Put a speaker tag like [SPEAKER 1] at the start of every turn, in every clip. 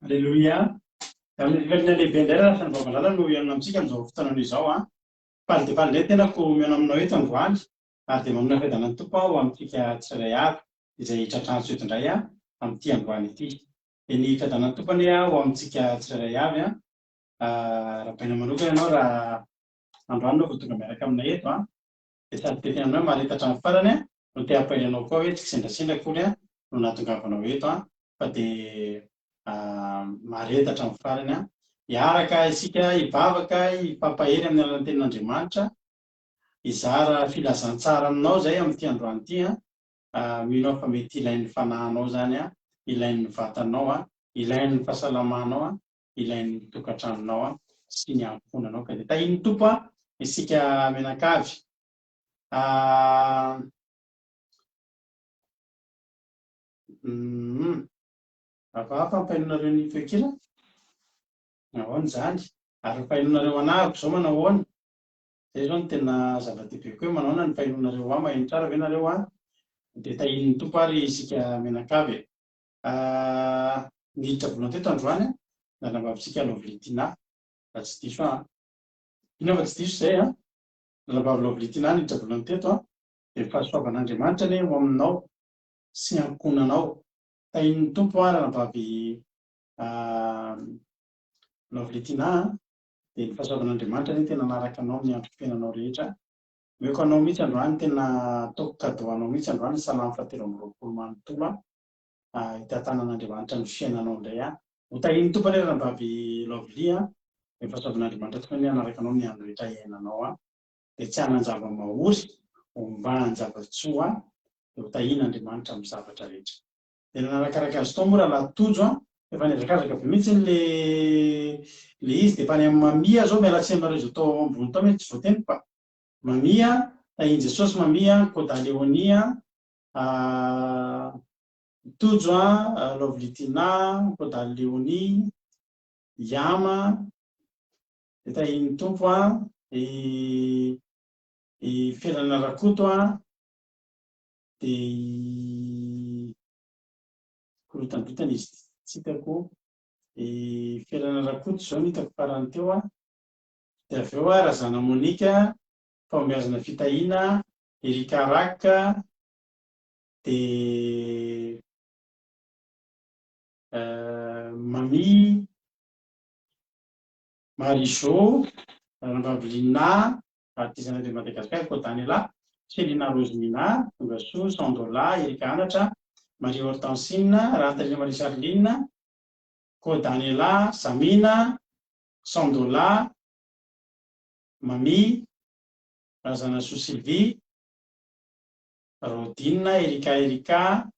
[SPEAKER 1] Aleloia. Velona lehibe indray raha ny vaovaolala no hihaona amintsika amin'izao fotoana izao an. Faly dia faly indray ny tenako mihaona aminao eto androany ary dia manonona fiadanan'ny Tompo aho ho amintsika tsirairay avy izay tratranso eto indray amin'ity androany ity. Dia ny fiadanan'ny Tompo anie ho amintsika tsirairay avy an. Rahabaina manokana ianao raha androany ianao vao tonga miaraka aminay eto an. Dia sady te tena hoe mahareta hatramin'ny farany an, no te hampahery anao koa hoe tsy kisendrasendra akory an no nahatongavanao eto an, fa dia mahareta hatramin'ny farany an. Hiaraka isika hivavaka, hifampahery amin'ny alalan'ny tenin'Andriamanitra, hizara filazantsara aminao izay amin'ity androany ity an. Mino aho fa mety ilain'ny fanahinao izany an, ilain'ny vatanao an, ilain'ny fahasalamanao an, ilain'ny tokantranonao sy ny ankohonanao ka dia tahian'ny Tompo isika mianakavy. Hafahafa ampainonareo ny feonkira? Ahoana izany? Ary ny fahainonareo anahako izao manao ahoana? Izay izao no tena zava-dehibe koa hoe manao ahoana ny fahainonareo ahy, maheno tsara ve nareo ahy? Dia tahian'ny Tompo ary isika mianakavy e. Niditra voalohany teto androany ny ranabavitsika Lovely Tina, raha tsy diso aho an. Inona fa tsy diso izay an. Ranabavy Lovely Tina niditra voalohany teto an. Dia ny fahasoavan'Andriamanitra anie ho aminao sy ny ankohonanao. Tahian'ny Tompo an ranabavy Lovely Tina an. Dia ny fahasoavan'Andriamanitra anie tena hanaraka anao amin'ny androm-piainanao rehetra. Omeko anao mihitsy androany, tena ataoko cadeau anao mihitsy androany ny salamo fahatelo amby 20 manontolo an. Hitantanan'Andriamanitra ny fiainanao indray an. Ho tahian'ny Tompo anie ranabavy Lovely an. Dia ny fahasoavan'Andriamanitra tokoa anie hanaraka anao amin'ny andro rehetra iainanao an. Dia tsy hanan-java-mahory, hombahan-java-tsoa, dia ho tahian'Andriamanitra amin'ny zavatra rehetra. Dia nanarakaraka azy tao moa rahalahy Tojo an. Efa nihazakazaka be mihitsy le le izy dia efa any amin'ny Mamia zao, miala tsiny aminareo izay tao ambony tao mety tsy voateniko fa Mamia, tahian'i Jesosy Mamia, Koda Léonie an, Tojo an, Lovely Tina, Koda Léonie, Yama, dia tahian'ny Tompo an, i i Felana Rakoto an, dia i korotandrotana izy ity tsy hitako, i Felana Rakoto izao no hitako farany teo an, dia avy eo Razana Monica, Fahombiazana Fitahiana, Erika Rack, dia Mamie, Marie Jo, Ranambavy Lina, Artisanat de Madagascar, Kodanela, Selina Rosemina, Tongasoa, Sandola, Erika Anatra, Marie Hortensine, Rahatarina Marie Charline, Kodanela, Samina, Sandola, Mamie, Razanasoa Sylvie, Rodine, Erika Erika,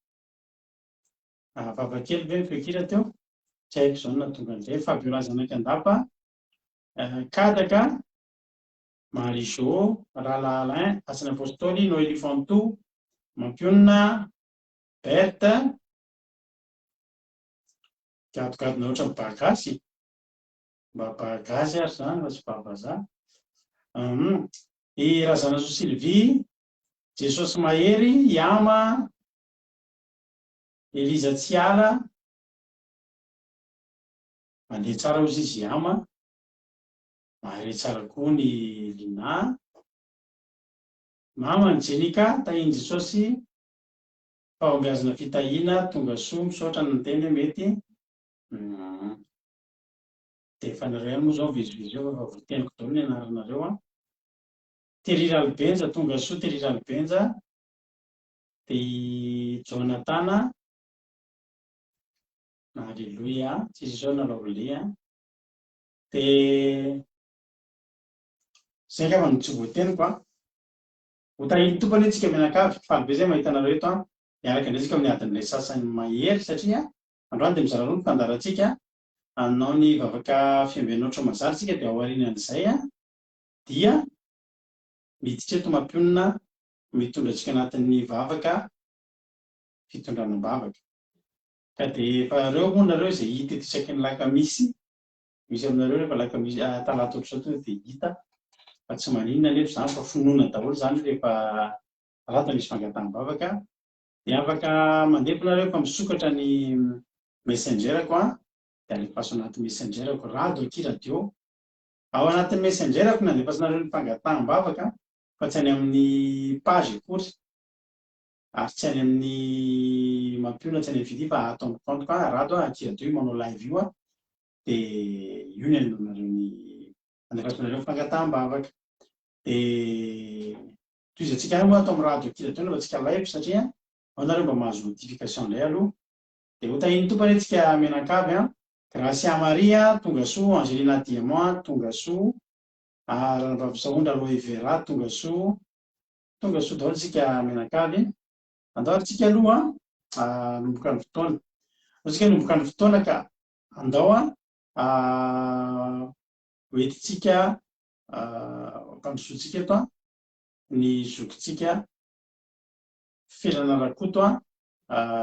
[SPEAKER 1] vava kely ve ny feonkira teo? Tsy haiko izao no nahatonga an'izay. Fabiola Zanakandapa, Kadaka, Marie Jo, Rahalahy Alain, Hasina Apostoly, Noelie Fantou, Mampionona, Berthe, gadogadona ohatran'ny ba gasy, mba ba gasy ary izany fa tsy ba vazaha. I Razanasoa Sylvie, Jesosy Mahery, Yama, Eliza Tsiala, mandeha tsara hozy izy Yama, mahare tsara koa ny Lina, Mama ny Jenica, tahin'i Jesosy, fahombiazana fitahiana, tonga soa, misaotra ny niteny hoe mety, dia efa nareo ihany moa izao mivezivezy eo fa efa voateniko daholo ny anaranareo an. Thierry Ralibenja, tonga soa Thierry Ralibenja, dia i Jonathan, Alléluia, tsisy isaorana Lovely an. Dia izay angamba no tsy voateniko an. Ho tahian'ny Tompo anie tsika mianakavy, faly be izay mahita anareo eto an. Miaraka indray tsika amin'ny adin'ilay sasany mahery satria androany dia mizara roa ny fandaharantsika, hanao ny vavaka fiambenana ohatry ny mazary tsika dia ao aorianan'izay an dia miditra eto mampionona mitondra antsika anatin'ny vavaka fitondrana am-bavaka. Ka dia efa ireo moa nareo izay hita eto isaky ny lakamisy, misy aminareo rehefa lakamisy talata ohatr'izao tonga dia hita fa tsy maninona anefa izany fa finoana daholo izany rehefa talata misy fangataham-bavaka dia afaka mandefa nareo fa misokatra ny messenger-ko an. dia alefaso anaty messenger-ko, rado akia radio. Ao anatin'ny messenger-ko no andefasanareo ny fangataham-bavaka fa tsy any amin'ny page akory ary tsy any amin'ny Mampiona, tsy any amin'ny Fitia fa ato amin'ny compte-ko ah, rado akia radio io manao live io ah, dia io ny anononareo ny andefasanareo ny fangataham-bavaka. Dia tohizantsika ihany moa ato amin'ny rado akia radio anaovantsika live satria ao nareo mba mahazo notification indray aloha. Dia ho tahian'ny Tompo anie tsika mianakavy an. Gracia Maria tonga soa, Angelina Diamant tonga soa, Ranabavy Sahondra Aloe Vera tonga soa. Tonga soa daholo tsika mianakavy. Andao ary tsika aloha hanomboka ny fotoana. Andao tsika hanomboka ny fotoana ka andao ho entintsika hampandrosoantsika eto ny zokintsika Felana Rakoto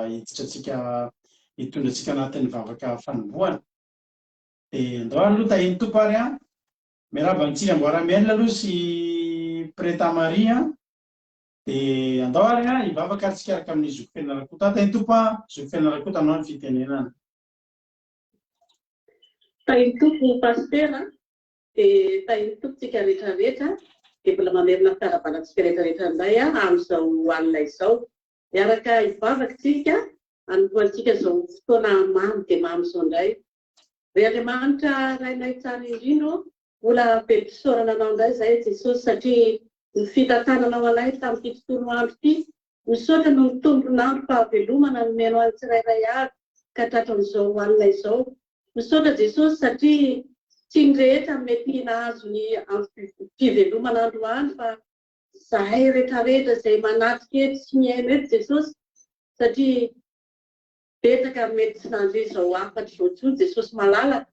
[SPEAKER 1] hiditra antsika hitondra antsika anatin'ny vavaka fanombohana. Dia andao ary aloha tahin'ny Tompo ary an. Miarahaba an'i Tsiry Amboaramiel aloha sy Preta Maria an. Dia andao ary an hivavaka ary tsika araka amin'ny zoky Felana Rakoto. Tahin'ny Tompo an, zoky Felana Rakoto anao ny fitenenana.
[SPEAKER 2] Tahin'ny Tompo Pasitera Dia tahin'ny Tompo tsika rehetra rehetra, dia mbola mamerina fiarahabana antsika rehetra rehetra indray aho amin'izao alina izao. Miaraka hivavaka tsika, hanompoantsika izao fotoana mamy dia mamy izao indray. Ry Andriamanitra Rainay tsara indrindra ô, mbola velom-pisaorana Anao indray izahay Jesosy satria ny fitantananao anay tamin'ity tontolo andro ity. Misaotra noho ny tombon'androm-pahavelomana nomenao an'ny tsirairay avy ka tratran'izao alina izao. Misaotra Jesosy satria tsy ny rehetra mety nahazo ny androm-pivelomana androany fa zahay retraretra izay manatrika eto sy mihaino eto Jesosy satria betsaka ny mety tsy nandre izao hafatra izao intsony Jesosy malala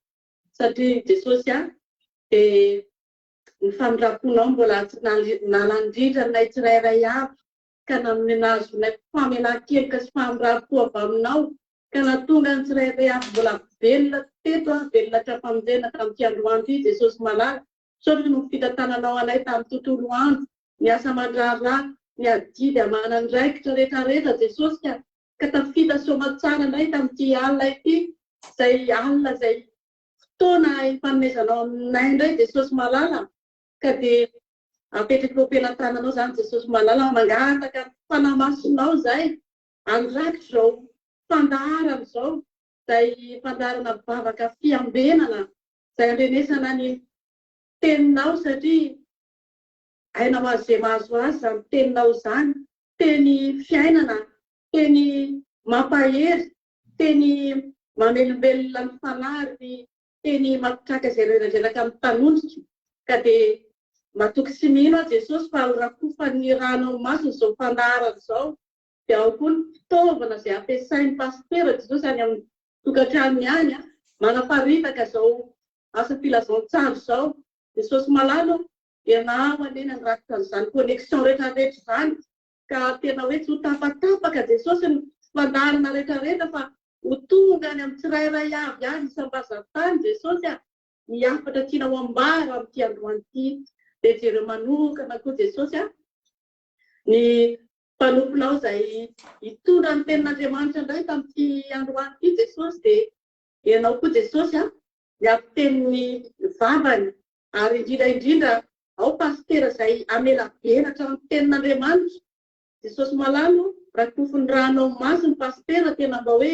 [SPEAKER 2] satria Jesosy a dia ny famindram-ponao mbola tsy nalandrindra anay tsirairay avy ka nanome nahazonay famelan-keloka sy famindram-po avy aminao Ka nahatonga ny tsirairay avy mbola velona teto aho, velona hatrampamonjena tamin'ity androany ity, Jesosy malala, misaotra noho ny fitantananao anay tamin'ny tontolo andro, ny asa aman-draharaha, ny adidy aman'andraikitra rehetra rehetra Jesosy ka, ka tafita soamatsara indray tamin'ity alina ity, izay alina izay fotoana ifanomezanao aminay indray Jesosy malala, ka dia apetrako eo am-pelatananao izany Jesosy malala, mangataka ny Fanahy Masinao izay, Handrakitra izao fandaharana izao, izay fandaharana vavaka fiambenana, izay andrenesana ny teninao satria aina ho azy izay mahazo azy izany teninao izany, teny fiainana, teny mampahery, teny mamelombelona ny fanahy ary teny mampitraka izay reradreraka mitanondrika. Ka dia matoky sy mino aho Jesosy fa ho rakofan'ny ranao masina izao fandaharana izao. Dia ao koa ny fitaovana izay ampiasain'ny pasitera Jesosy any amin'ny tokantranony any manaparitaka izao asa filazantsara izao. Jesosy malala ô, ianao anie nandrakitra an'izany connexion rehetra rehetra izany ka tena hoe tsy ho tapatapaka Jesosy ny fandaharana rehetra rehetra fa ho tonga any amin'ny tsirairay avy any isam-bazan-tany Jesosy a, ny hafatra tianao ambara amin'ity androany ity. Dia jereo manokana koa Jesosy a, ny mpanomponao izay hitondra ny tenin'Andriamanitra indray tamin'ity androany ity Jesosy dia ianao koa Jesosy a, ny hampiteny ny vavany ary indrindra indrindra ao pasitera izay hamelabelatra ny tenin'Andriamanitra Jesosy malala o, rakofin'ny ranao masina pasitera tena mba hoe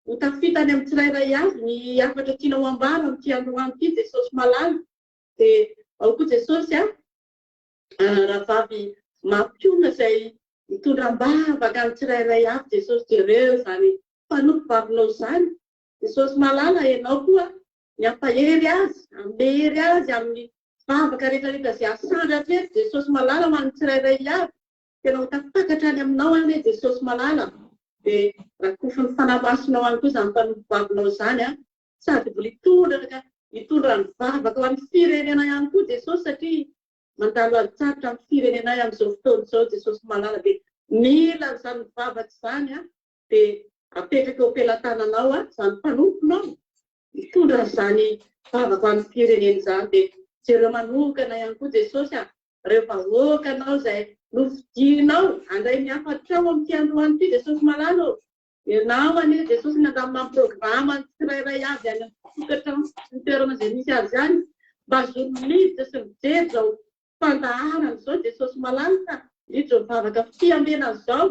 [SPEAKER 2] ho tafita any amin'ny tsirairay avy ny hafatra tianao ambara amin'ity androany ity Jesosy malala dia ao koa Jesosy a, Rahavavy mampionona izay mitondra am-bavaka ny tsirairay avy Jesosy jereo izany mpanompo vavinao izany Jesosy malala ianao koa ny hampahery azy hanome hery azy amin'ny vavaka rehetra rehetra izay asandratra eto Jesosy malala ho an'ny tsirairay avy tena ho tafakatra any aminao anie Jesosy malala dia rakofin'ny Fanahy Masinao any koa izany mpanompo vavinao izany an sady mbola hitondra hitondra ny vavaka ho an'ny firenena ihany koa Jesosy satria mandalo ady sarotra amin'ny firenenay amin'izao fotoana izao Jesosy malala dia mila an'izany vavaka izany an dia apetraka eo am-pelatananao an izany mpanomponao mitondra an'izany vavaka ho an'ny firenena izany dia jereo manokana ihany koa Jesosy an ireo vahoakanao izay nofidinao handray ny hafatrao amin'ity androany ity Jesosy malala ô. Ianao anie Jesosy nandamina ny programa ny tsirairay avy any amin'ny tokantrano sy ny toerana izay misy azy any mba hahazoany miditra sy mijery izao fandaharana izao Jesosy malala ka indrindra izao vavaka fiambenana izao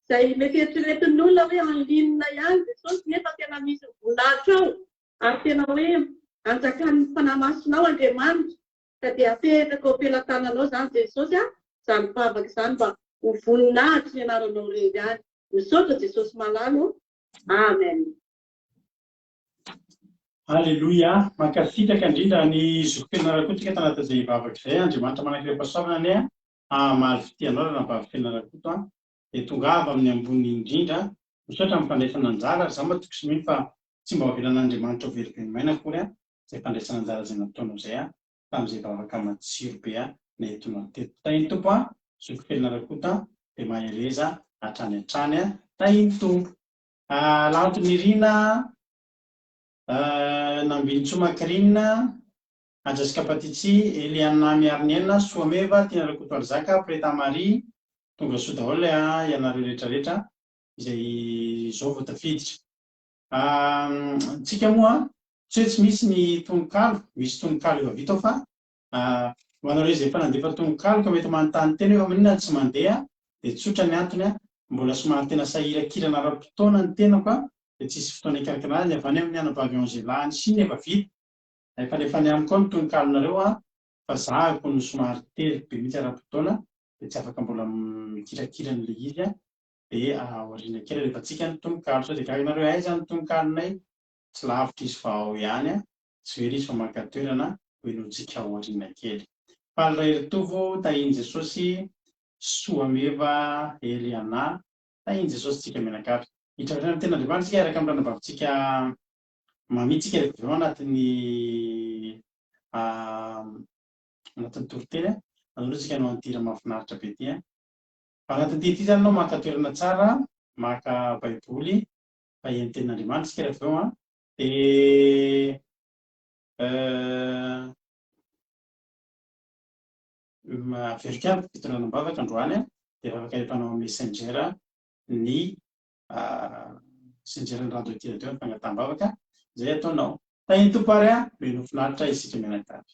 [SPEAKER 2] izay mety eritreretin'ny olona hoe en ligne ihany Jesosy nefa tena misy voninahitra ao ary tena hoe anjakan'ny Fanahy Masinao Andriamanitra ka dia apetrako eo am-pelatananao izany Jesosy a izany vavaka izany mba ho voninahitry ny anaranao irery ihany. Misaotra Jesosy malala o. Amen.
[SPEAKER 1] Aleloia! Mankasitraka indrindra an'i Zoky Feno Rakoto tsika tanatin'izay vavaka izay. Andriamanitra manankiram-pahasoavana anie hahamaly fitia anao ranabavy Feno Rakoto a. Dia tongava amin'ny ambony indrindra. Misaotra amin'ny fandraisana anjara ary izaho matoky sy mino fa tsy mba ho avelan'Andriamanitra ho very venomaina akory izay fandraisana anjara izay nataonao izay tamin'izay vavaka matsiro be nentinao teto. Tahin'ny Tompo a, zoky Felina Rakoto a, dia mahereza hatrany hatrany a, tahin'ny Tompo. Lanto Nirina, Nambinintsoa Macrine, Haja Patitsy, Eliana Miariniaina, Soameva, Tiana Rakotoarizaka, Preta Marie, tonga soa daholo ianareo rehetra rehetra izay izao vao tafiditra. Tsika moa Tsy hoe tsy misy ny tononkalo, misy tononkalo efa vita ao fa ho anareo izay efa nandefa tononkalo ka mety manontany tena hoe fa maninona no tsy mandeha dia tsotra ny antony, mbola somary tena sahirankirana ara-potoana ny tenako dia tsisy fotoana hikarakarana azy, avy any amin'ny anabavy Angela any Chine efa vita, efa alefany amiko ao ny tononkalonareo fa zahako no somary tery be mihitsy ara-potoana dia tsy afaka mbola mikirakira an'ilay izy dia aoriana kely alefantsika ny tononkalo, sao dia gaga nareo hoe aiza ny tononkalonay? Tsy lavitra izy fa ao ihany a, tsy very izy fa maka toerana ho henointsika ao aoriana kely. Faly Raheritovo, tahin'i Jesosy, Soameva Eliana, tahin'i Jesosy tsika mianakavy. Hiditra avy hatrany amin'ny tenin'Andriamanitra isika hiaraka amin'ny ranabavitsika Mamy tsika rehefa avy eo anatin'ny anatin'ny toriteny a. Anao tsika hanao an'ity hira mahafinaritra be ity a. Anatin'ity ity izany ianao maka toerana tsara, maka baiboly, fa eny tenin'Andriamanitra isika rehefa avy eo an, dia averiko ihany fitondrana am-bavaka androany an, dia vavaka alefanao amin'ny messenger ny messenger ny radio tia radio ny fangataham-bavaka izay ataonao. Tahin'ny Tompo ary an, mino finaritra isika mianakavy.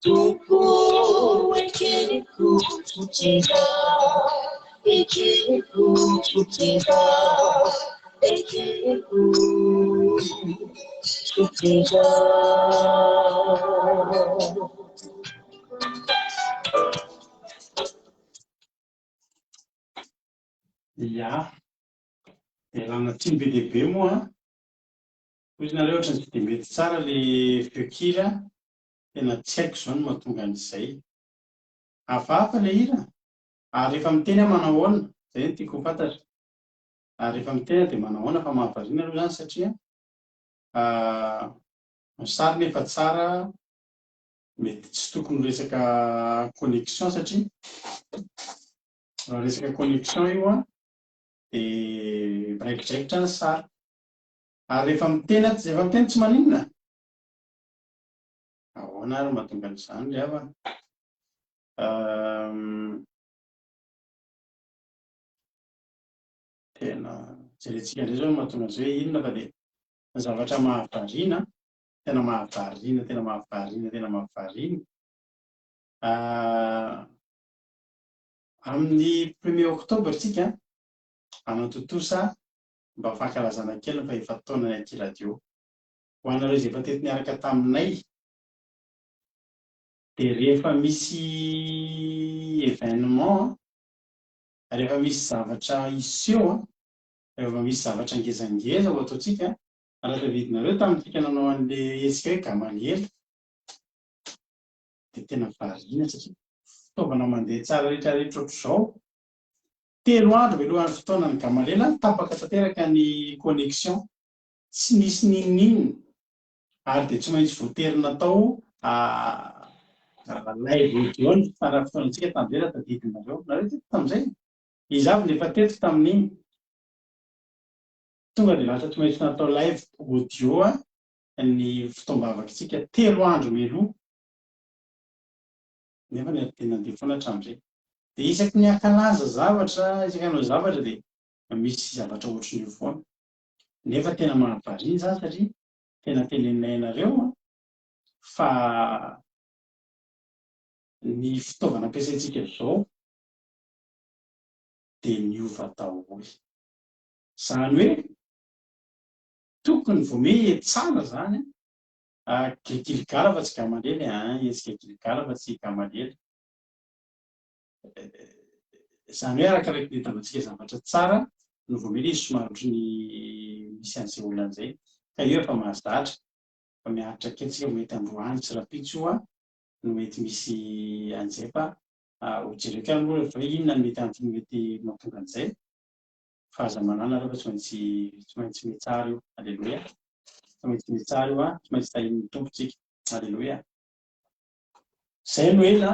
[SPEAKER 3] Tompo ekeko fotera, ekeko fotera, ekeko fotera.
[SPEAKER 1] Ya, ialana tsiny be dia be moa an. Hoy nareo ohatran'ny tsy dia mety tsara le feon-kira, tena tsy haiko izao no mahatonga an'izay. Hafahafa le hira, ary rehefa miteny aho manao ahoana? Izay no tiako ho fantatra. Ary rehefa miteny aho dia manao ahoana fa mahavariana aloha izany satria ny sary nefa tsara, mety tsy tokony resaka connexion satria raha resaka connexion io an dia miraikidraikitra ny sary. Ary rehefa miteny aho, rehefa miteny tsy maninona? Ahoana ary mahatonga an'izany ry havana? Tena jerentsika indray izao ny mahatonga an'izay hoe inona fa dia ny zavatra mahavariana, tena mahavariana, tena mahavariana, tena mahavariana. Amin'ny premier octobre tsika hanatontosa mba fankalazana kely ny fahefa-taonan'ny Aty Radio. Ho anareo izay efa teto niaraka taminay dia rehefa misy événement, rehefa misy zavatra hiseho, rehefa misy zavatra ngezangeza ho ataontsika, raha tadidinareo tamintsika nanao an'ilay hetsika hoe Gamaliela, dia tena variana satria fitaovana mandeha tsara rehetra rehetra ohatr'izao, telo andro mialohan'ny fotoanan'ny Gamaliela, tapaka tanteraka ny connexion, tsy nisy n'inon'inona ary dia tsy maintsy voatery natao live audio ny fotoanantsika tamin'izay raha tadidinareo. Nareo teto tamin'izay? Iza avy no efa teto tamin'iny? Tonga dia lasa tsy maintsy natao live audio ny fotoam-bavakitsika telo andro mialoha. Nefa ny dia nandeha foana hatramin'izay. Dia isaky ny hankalaza zavatra, isaky hanao zavatra dia misy zavatra ohatran'io foana. Nefa tena mahavariana izany satria tena teneninay anareo an, fa ny fitaovana ampiasaintsika izao dia niova daholo. Izany hoe tokony vao miha tsara izany an, Gilgala fa tsy Gamaliela e, an, hetsika Gilgala fa tsy Gamaliela. Izany hoe arakaraka ny itavantsika zavatra tsara no vao mila izy somary ohatry ny misy an'izay olana izay. Ka io efa mahazatra fa miaritra kely tsika mety androany tsy rahampitso io no mety misy an'izay fa ho jereko ihany aloha hoe inona no mety antony mety mahatonga an'izay fa aza manahy nareo fa tsy maintsy tsy maintsy mitsara io. Aleloia. Tsy maintsy mitsara io an, tsy maintsy tahian'ny Tompo tsika. Aleloia. Izay no ela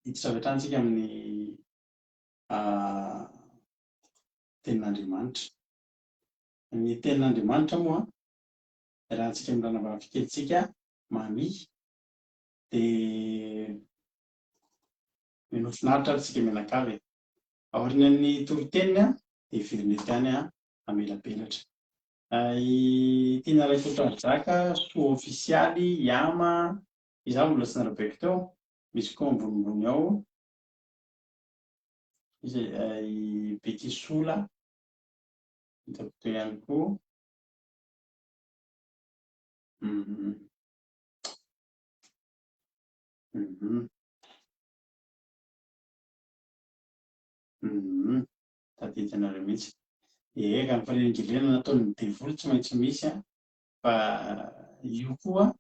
[SPEAKER 1] Hiditra avy hatrany isika amin'ny tenin'Andriamanitra. Ny tenin'Andriamanitra moa, iarahantsika amin'ny ranabavy kelintsika Mamy, dia mino finaritra ary isika mianakavy e. Aorian'ny toriteniny dia hiverina eto ihany hamelabelatra. I Tiana Rakotoarijaka, soa ofisialy, Yama, izaho mbola tsy narabaiko teo. Misy koa ambonimbony ao iza i Bekisola, hitako teo ihany koa. Mhm. Mhm. Mhm. Tadidinareo mihitsy. Eka, ny fanelingelenana nataon'ny devoly tsy maintsy misy an, fa io koa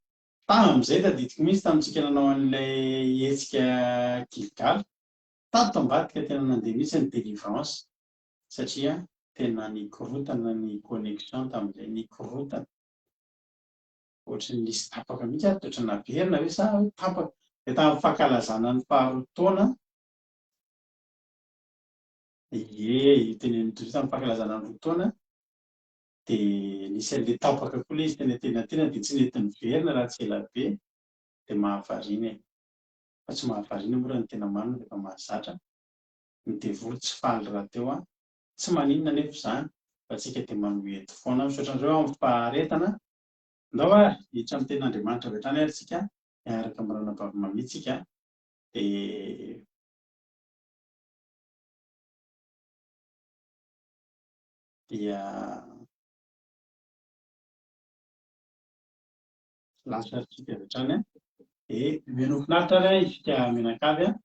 [SPEAKER 1] Tamin'izay tadidiko mihitsy tamintsika nanao an'ilay hetsika Gilgal, tato ambadika tena nandeha mihitsy ny délivrance satria tena nikorontana ny connexion tamin'izay, nikorontana. Ohatran'ny nisy tapaka mihitsy ary ohatran'ny naverina ve sa hoe tapaka. Dia tamin'ny fankalazana ny faharoa taona, ie, io tenenin'i Doria tamin'ny fankalazana ny roa taona, dia nisy an'ilay tapaka koa ilay izy teny antenantenany dia tsy nety niverina raha tsy ela be dia mahavariana e! Fa tsy mahavariana moa raha ny tena marina fa efa mahazatra, ny devoly tsy faly rahateo an! Tsy maninona anefa izany fa tsika dia manohy eto foana. Misaotra anareo amin'ny faharetana. Ndao ary hiditra amin'ny tenin'Andriamanitra avy hatrany ary tsika. Miaraka amin'ny ranabavy Mamie tsika dia dia lasa tsika avy hatrany an. Dia omena ho finaritra ary isika mianakavy an.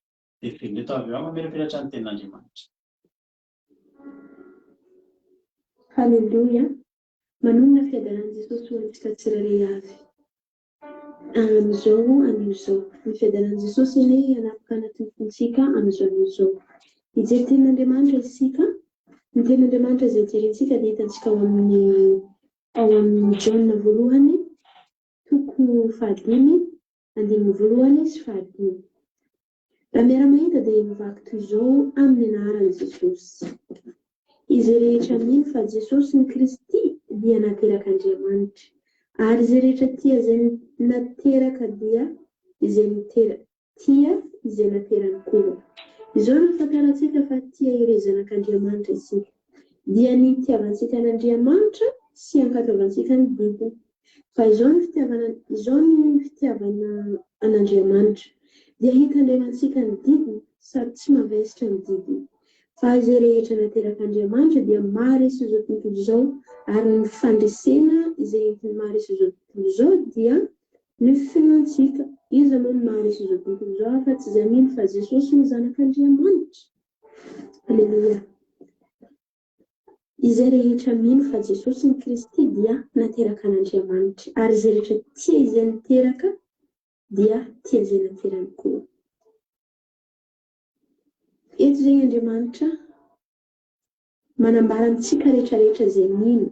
[SPEAKER 1] Dia velona eto avy eo mamirapiratra ny tenin'Andriamanitra.
[SPEAKER 4] Haleloia! Manonona fiadanan'i Jesosy ho antsika tsirairay avy. Amin'izao anio izao. Ny fiadanan'i Jesosy anie hanapaka anatin'ny fontsika amin'izao anio izao. Hijery tenin'Andriamanitra isika. Ny tenin'Andriamanitra izay jerentsika dia hitantsika ao amin'ny ao amin'ny Jaona voalohany toko fahadimy andininy voalohany sy fahadimy. Raha miara-mahita dia mivaky toy izao amin'ny anaran'i Jesosy. Izay rehetra mino fa Jesosy no Kristy dia naterak'Andriamanitra, ary izay rehetra tia izay nateraka dia izay nitera tia izay naterany koa. Izao no ahafantarantsika fa tia ireo zanak'Andriamanitra isika, dia ny itiavantsika an'Andriamanitra sy ankatoavantsika ny didiny. Fa izao ny fitiavana, izao ny fitiavana an'Andriamanitra, dia hitandremantsika ny didiny sady tsy mavesitra ny didiny. Fa izay rehetra naterak'Andriamanitra dia maharesy izao tontolo izao, ary ny fandresena izay entiny maharesy izao tontolo izao dia ny finoantsika. Iza moa no maharesy izao tontolo izao afa-tsy izay mino fa Jesosy no Zanak'Andriamanitra? Aleloia. Izay rehetra mino fa Jesosy ny Kristy dia nateraka an'Andriamanitra, ary izay rehetra tia izay niteraka dia tia izay naterany koa. Eto izay Andriamanitra manambara amintsika rehetra rehetra izay mino,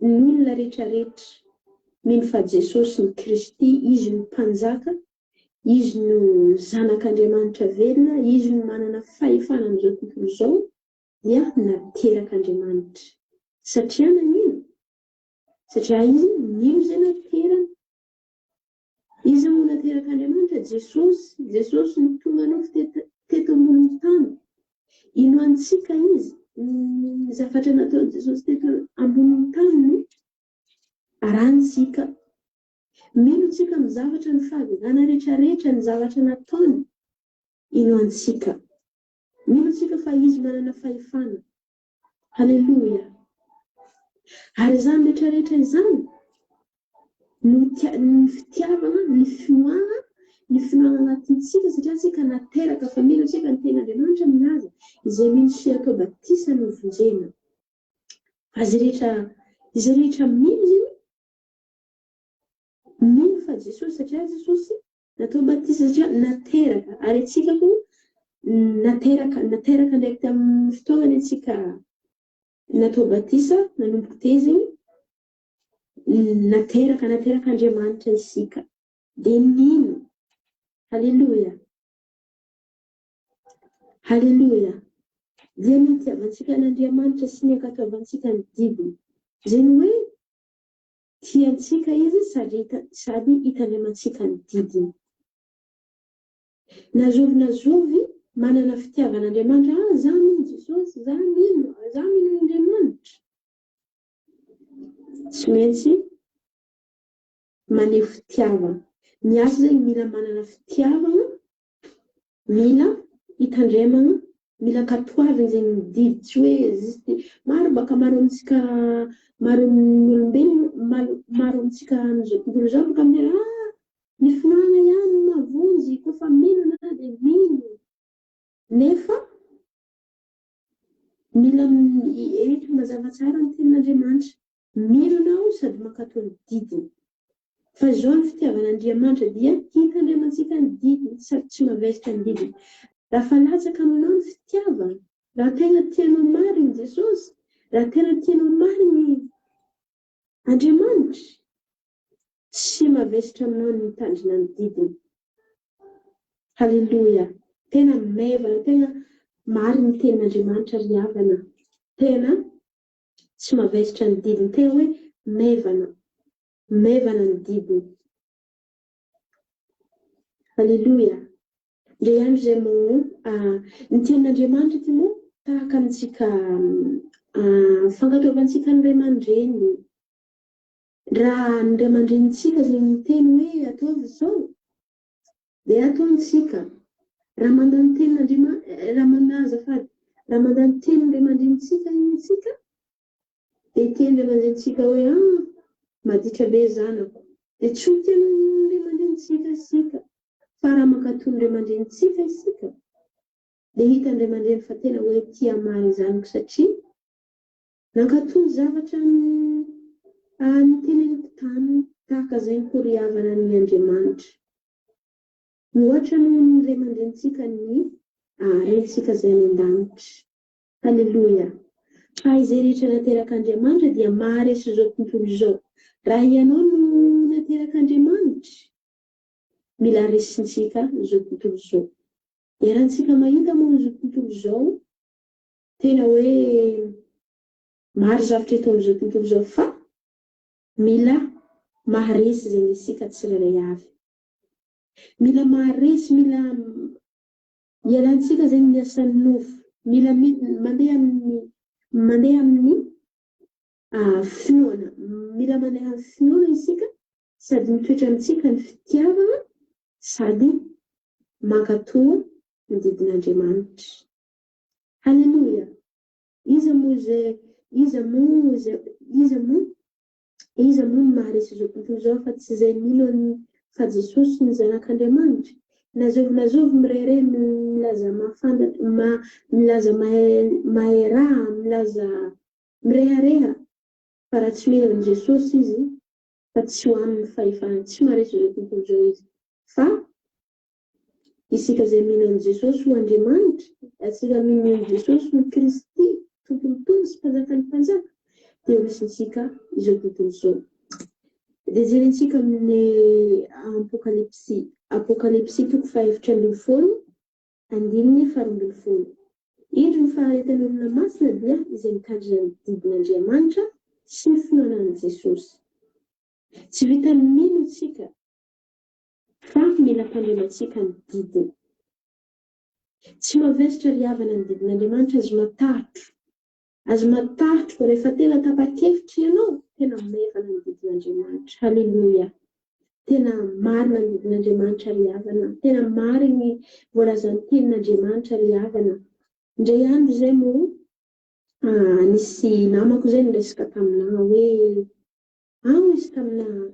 [SPEAKER 4] ny olona rehetra rehetra mino fa Jesosy ny Kristy, Izy no Mpanjaka, Izy no Zanak'Andriamanitra velona, Izy no manana fahefana amin'izao tontolo izao, dia naterak'Andriamanitra. Satria nagnino? Satria izy nino izay naterany. Iza no naterak'Andriamanitra? Jesosy. Jesosy no tonga nofo teto, teto ambonin'ny tany. Inoantsika izy. Ny zavatra nataon'i Jesosy teto ambonin'ny tany no arahintsika. Mino tsika amin'ny zavatra ny fahagagana rehetrarehetra, ny zavatra nataony. Inoantsika. Mino isika fa Izy manana fahefana. Haleloia! Ary izany rehetra rehetra izany no ny fitiavana, ny finoana, ny finoana anatintsika satria isika nateraka fa mino isika ny tenin'Andriamanitra milaza izay mino sy atao batisa no vonjena. Fa izay rehetra izay rehetra mino izany mino fa Jesosy satria Jesosy Natao batisa satria nateraka ary antsika koa nateraka nateraka ndraiky tamin'ny fotoagnany antsika natao batisa nanomboka teo zegny nateraka naterak'Andriamanitra isika dia nino haleloia haleloia dia ny itiavantsika an'Andriamanitra sy ny ankatoavantsika ny didiny zegny hoe Tiantsika Izy sady sady itandremantsika ny didiny. Na zovy na zovy manana fitiavana Andriamanitra, ah za mino Jesosy, za mino, za mino Andriamanitra. Tsy maintsy maneho fitiavana. Ny asa zegny mila manana fitiavana Mila hitandremagna, mila ankatoavigny zegny ny didy, tsy hoe juste maro baka maro amintsika maro amin'ny olombelogno maro maro amintsika amin'izao tontolo izao baka miteny ah ny finoagna ihany no mahavonjy kôfa mino anah dia mino nefa mila eto mazava tsara ny tenin'Andriamanitra mino anao sady mankatò ny didiny. Fa izao ny fitiavan'Andriamanitra dia hitandremantsika ny didiny sady tsy mavesatra ny didiny. Raha fa latsaka aminao ny fitiavana, raha tena tianao marigny Jesosy, raha tena tianao marigny Andriamanitra, tsy mavesatra aminao ny mitandrina ny didiny. Haleloia! Tena maivana, tena marigny ny tenin'Andriamanitra ry havana. Tena tsy mavesatra ny didiny. Tena hoe maivana. Maivana ny didiny. Aleloia! Indray andro izay moa, ny tenin'Andriamanitra ity moa tahaka antsika fankatoavantsika ny ray aman-dreny. Raha ny ray aman-drenintsika izay miteny hoe ataovy izao. Dia ataontsika, raha mandà ny tenin'Andriamanitra, raha mandà, azafady, raha mandà ny tenin'ny ray aman-drenintsika isika, dia hiteny ray aman-drenintsika hoe, ah, maditra be zanako. Dia tsy ho tian'ny ray aman-drenintsika isika. Fa raha mankatò ny ray aman-drenintsika isika, dia hitan'ny ray aman-dreny fa tena hoe tia marina zanako satria nankatò ny zavatra noteneniko taminy tahaka izay nikoriavana ny Andriamanitra. Mihoatra noho ny ray aman-drenintsika ny Raintsika izay any an-danitra. Haleloia! Fa izay rehetra naterak'Andriamanitra dia maharesy izao tontolo izao. Raha ianao no naterak'Andriamanitra, mila resintsika izao tontolo izao. Iarahantsika mahita moa izao tontolo izao, tena hoe maro zavatra eto amin'izao tontolo izao fa mila maharesy izay isika tsirairay avy. Mila maharesy, mila ialantsika zegny ny asan'ny nofo. Mila mandeha amin'ny mandeha amin'ny finoana. Mila mandeha amin'ny finoana isika sady mitoetra amintsika ny fitiavana sady mankatò ny didin'Andriamanitra. Haleloia! Iza moa izay iza moa izay iza moa iza moa no maharesy izao tontolo izao afa tsy izay mino an'i fa Jesosy no Zanak'Andriamanitra? Na zovy na zovy mirehareha milaza mahafantatra ma milaza mahay mahay raha milaza mirehareha fa raha tsy mino an'i Jesosy izy fa tsy ho aminy fahefana tsy maharesy izao tontolo izao izy fa Isika izay mino an'i Jesosy ho Andriamanitra, isika mino an'i Jesosy ho Kristy, Tompon'ny Tompo sy Mpanjakan'ny Mpanjaka, dia ho resintsika izao tontolo izao. Dia jerentsika amin'ny Apokalypsy, Apokalypsy toko faha-14, andininy faha-12. Indro ny faharetan'ny olona masina dia izay mitandrina ny didin'Andriamanitra sy ny finoana an'i Jesosy. Tsy vitan'ny mino isika Fa mila tandremantsika ny didiny. Tsy mavesatra ry havana ny didin'Andriamanitra azo matahotro. Azo matahotro fa rehefa tena tapa-kevitra ianao, tena maivana ny didin'Andriamanitra. Haleloia. Tena marina ny didin'Andriamanitra ry havana. Tena marigny voalazan'ny tenin'Andriamanitra ry havana. Indray andro izay moa, nisy namako izay niresaka taminah hoe, ao izy taminah,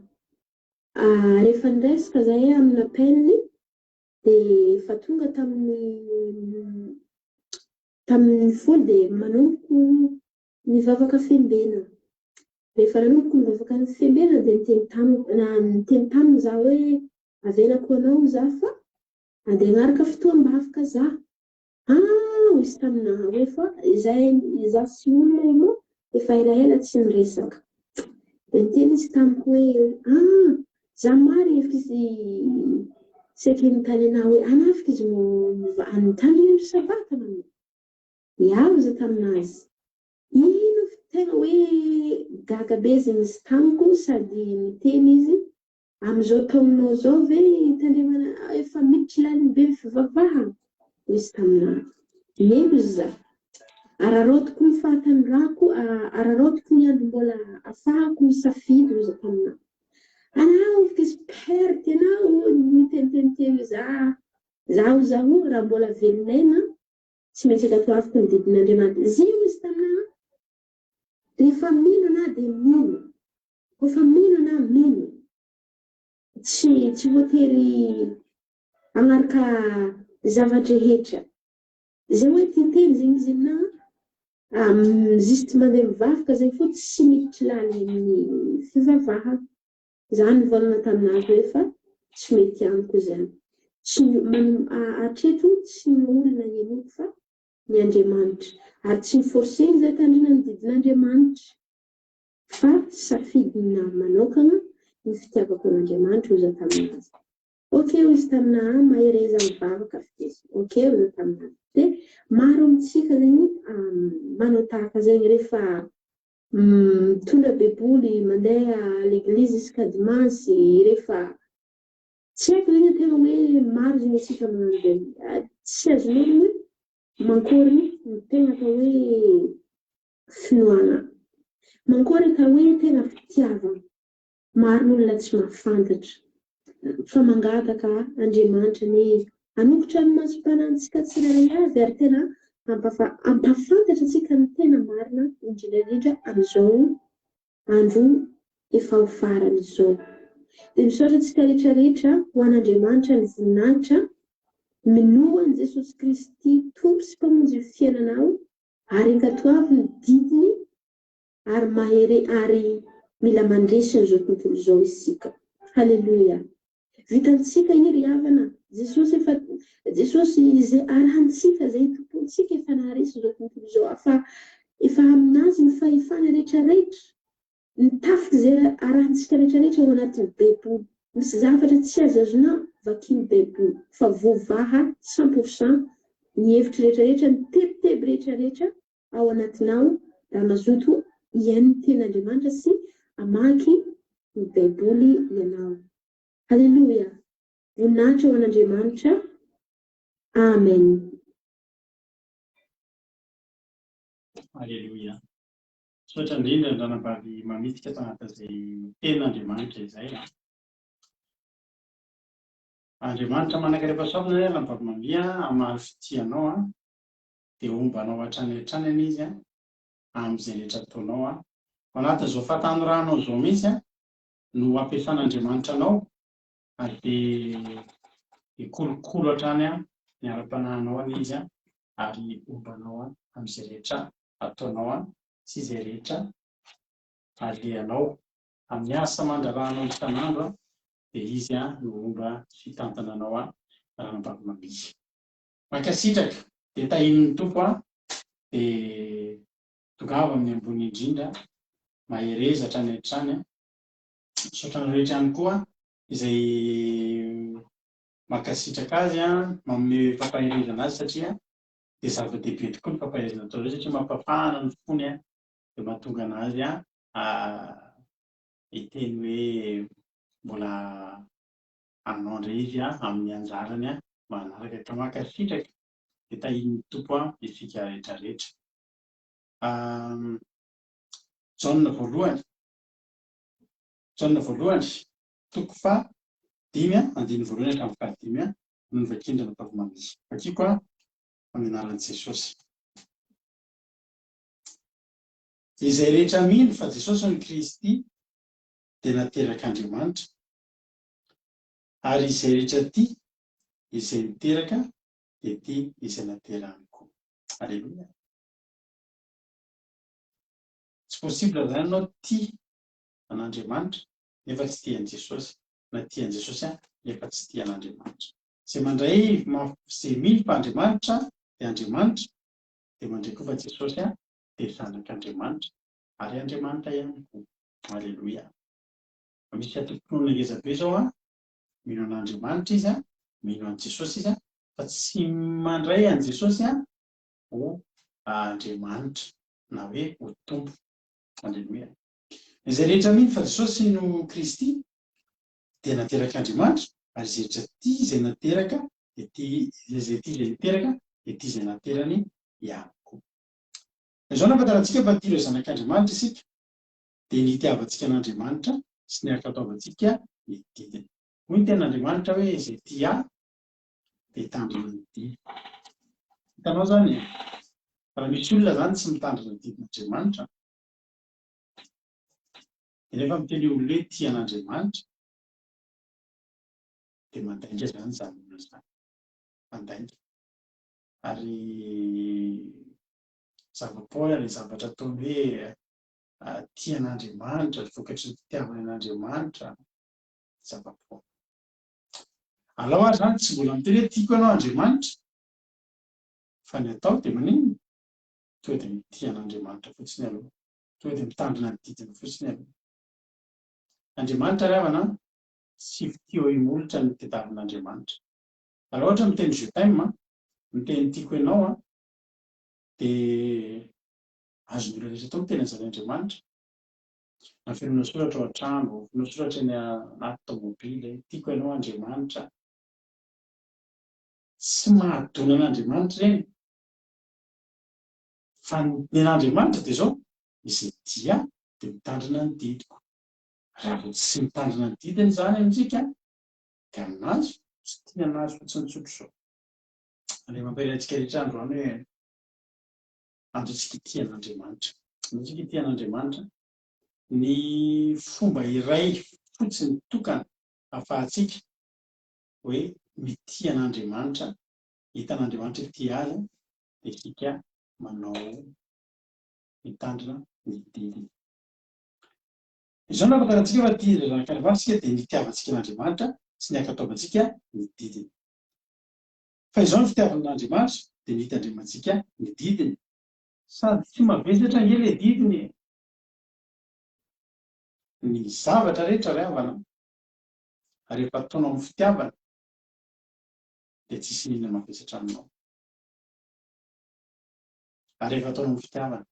[SPEAKER 4] Rehefa niresaka zahay amin'ny appel dia efa tonga tamin'ny tamin'ny folo dia manomboko nivavaka fiambenana. Rehefa nanomboko nivavaka ny fiambenana dia niteny tamiko na niteny taminy za hoe avelako anao za fa andeha hanaraka fotoam-bavaka za. Ah hoy izy taminà hoe fa izay izaho sy olona io moa efa elaela tsy niresaka. Dia niteny izy tamiko hoe ah za marina efa izy saika nitany anà hoe hanafika izy no nitandrina andro sabata manao. Iaho izy tamin'azy. Ino tegna hoe gaga be izy nisy tamiko sady niteny izy Amin'izao taonao izao ve tandremana efa miditra lalina be ny fivavahana? Hoy izy taminà. Eny hoy za. Araraotiko ny fahatanorako, araraotiko ny andro mbola afahako misafidy hoy izy taminà. Anao f'izy perte anao niteniteny teo izy ah, zaho zaho raha mbola velon'aina tsy maintsy ankatoaviko ny didin'Andriamanitra. Zio izy taminà, rehefa mino anà dia mino. Koa mino na mino, tsy tsy voatery hagnaraka zava-drehetra. Zay hoe tia teny zegny izy aminah, juste mandeha mivavaka zegny fô tsy miditry laliny amin'ny fivavahana. Za nivolagna taminazy hoe fa tsy mety amiko zany. Tsy hatreto tsy ny olona henoiko fa ny Andriamanitra. Ary tsy ni-forcer-ny zay tandrina ny didin'Andriamanitra. Fa safidinà manokana ny fitiavako an'Andriamanitra hoy za taminazy. Ok hoy izy taminà mahereza mivavaka f'izy. Ok hoy za taminazy. Dia maro amintsika zegny manao tahaka zegny rehefa mitondra baiboly mandeha à l'église isaka dimanche rehefa tsy haiko zegny tegna hoe maro zegny antsika magnano zegny. Tsy azon'olo hoe mankory ny tegna atao hoe finoana. Mankory atao hoe tena fitiavana. Maro ny olona tsy mahafantatra. Fa mangataka Andriamanitra anie hanokitra ny masom-panahintsika tsirairay avy ary tena hampahafantatra antsika ny tena marina indrindra indrindra amin'izao andro efa ho farany izao. Dia misaotra antsika rehetra rehetra ho an'Andriamanitra ny voninahitra, minoa an'i Jesosy Kristy Tompo sy Mpamonjy ny fiainanao ary ankatoavy ny didiny ary mahere ary mila mandresy an'izao tontolo izao isika. Haleloia. Vitantsika io ry havana, Jesosy efa Jesosy izay arahantsika, izay itompoantsika efa naharesy izao tontolo izao fa efa aminazy ny fahefana rehetra rehetra, ny tafika izay arahantsika rehetra rehetra ao anatin'ny baiboly. Misy zavatra tsy azo azonao vakian'ny baiboly fa voavaha 100% ny hevitra rehetra rehetra, ny tebiteby rehetra rehetra ao anatinao raha mazoto hihaino ny tenin'Andriamanitra sy hamaky ny Baiboly ianao. Haleloia! Voninahitra ho an'Andriamanitra. Amen.
[SPEAKER 1] Aleloia. Misaotra indrindra ny ranabavy mamitika tao anatin'izay tenin'Andriamanitra izay. Andriamanitra manan-karem-pahasoavana anie ranabavy Mamia hamaly fitia anao an. dia homba anao hatrany hatrany anie izy an, amin'izay rehetra ataonao an. Ao anatin'izao fahatanoranao izao mihitsy an, no ampiasan'Andriamanitra anao ary dia hikolokolo hatrany an, ny ara-panahinao anie izy an, ary homba anao an, amin'izay rehetra ataonao an, sy izay rehetra alehanao. Amin'ny asa aman-draharahanao isan'andro an, dia izy an, no homba sy hitantana anao an, ranabavy Mamia. Mankasitraka dia tahinin'ny Tompo a dia tongava amin'ny ambony indrindra mahereza hatrany hatrany a misaotra ny rehetra ihany koa izay mankasitraka azy a manome fampaherezana azy satria dia zava-dehibe tokoa ny fampaherezana atao ireo satria mampafahana ny fony a dia mahatonga anazy a hiteny hoe mbola anao indray izy amin'ny anjarany manaraka ka mankasitraka dia tahian'ny Tompo isika rehetra rehetra. Jaona voalohany Jaona voalohany toko faha dimy andininy voalohany hatramin'ny fahadimy no novakiana nataoko mamihy. Vakiko amin'ny anaran'i Jesosy. Izay rehetra mino fa Jesosy no Kristy dia naterak'Andriamanitra. Ary izay rehetra tia izay niteraka dia tia izay naterany koa. Aleloia. Tsy possible zany ianao tia an'Andriamanitra nefa tsy tia an'i Jesosy, na tia an'i Jesosy nefa tsy tia an'Andriamanitra. Izay mandray izay mino fa Andriamanitra dia Andriamanitra dia mandray koa fa Jesosy dia Zanak'Andriamanitra ary Andriamanitra ihany koa. Aleloia. Misy antokom-pinoana ngeza be izao an, mino an'Andriamanitra izy an, mino an'i Jesosy izy an, fa tsy mandray an'i Jesosy an ho Andriamanitra na hoe ho Tompo. Aleloia. Izay rehetra mino fa Jesosy no Kristy dia naterak'Andriamanitra ary izay rehetra tia izay nateraka dia tia izay tia izay niteraka dia tia izay naterany ihany koa. Izao no ahafantarantsika fa tia ireo zanak'Andriamanitra isika dia ny hitiavantsika an'Andriamanitra sy ny hankatoavantsika ny didiny. Hoy ny tenin'Andriamanitra hoe izay tia ahy dia hitandrina ny didiko. Hitanao izany e? Raha misy olona izany tsy mitandrina ny didin'Andriamanitra, dia nefa miteny io olona hoe tia an'Andriamanitra, dia mandainga izany izany olona izany. Mandainga. Ary zava-poana ilay zavatra ataony hoe tia an'Andriamanitra, vokatry ny fitiavany an'Andriamanitra, zava-poana. Alao ary izany tsy mbola miteny hoe tiako ianao Andriamanitra, fa ny atao dia maninona? Tonga dia mitia an'Andriamanitra fotsiny aloha, tonga dia mitandrina ny didiny fotsiny aloha. Andriamanitra ry havana an, tsy fitia eo imolotra ny tediavin'Andriamanitra. Raha ohatra miteny je t'aime, miteny tiako ianao an, dia Azon'ny olona rehetra atao ny teny an'izany Andriamanitra. Na fenoina soratra ao an-trano, fenoina soratra eny anaty tômôbily, tiako ianao Andriamanitra. Tsy mahadona an'Andriamanitra ireny. Fa ny an'Andriamanitra dia izao, izay tia ahy dia mitandrina ny didiko. Raha vao tsy mitandrina ny didiny izany amintsika. Dia aminazy, tsy tia anazy fotsiny tsotra izao. Andeha mampahery antsika rehetra androany hoe andao tsika hitia an'Andriamanitra. Andao tsika hitia an'Andriamanitra. Ny fomba iray fotsiny tokana ahafahantsika hoe mitia an'Andriamanitra, hitan'Andriamanitra hoe tia azy, dia isika manao mitandrina ny didiny. Izao no ahafantarantsika fa tia ireo zanak'Andriamanitra isika dia ny hitiavantsika an'Andriamanitra sy ny hankatoavantsika ny didiny. Fa izao ny fitiavana an'Andriamanitra dia ny hitandremantsika ny didiny. Sady tsy mavesatra ange ilay didiny e! Ny zavatra rehetra ry havana rehefa ataonao amin'ny fitiavana dia tsisy n'inona mavesatra aminao. Ary rehefa ataonao amin'ny fitiavana.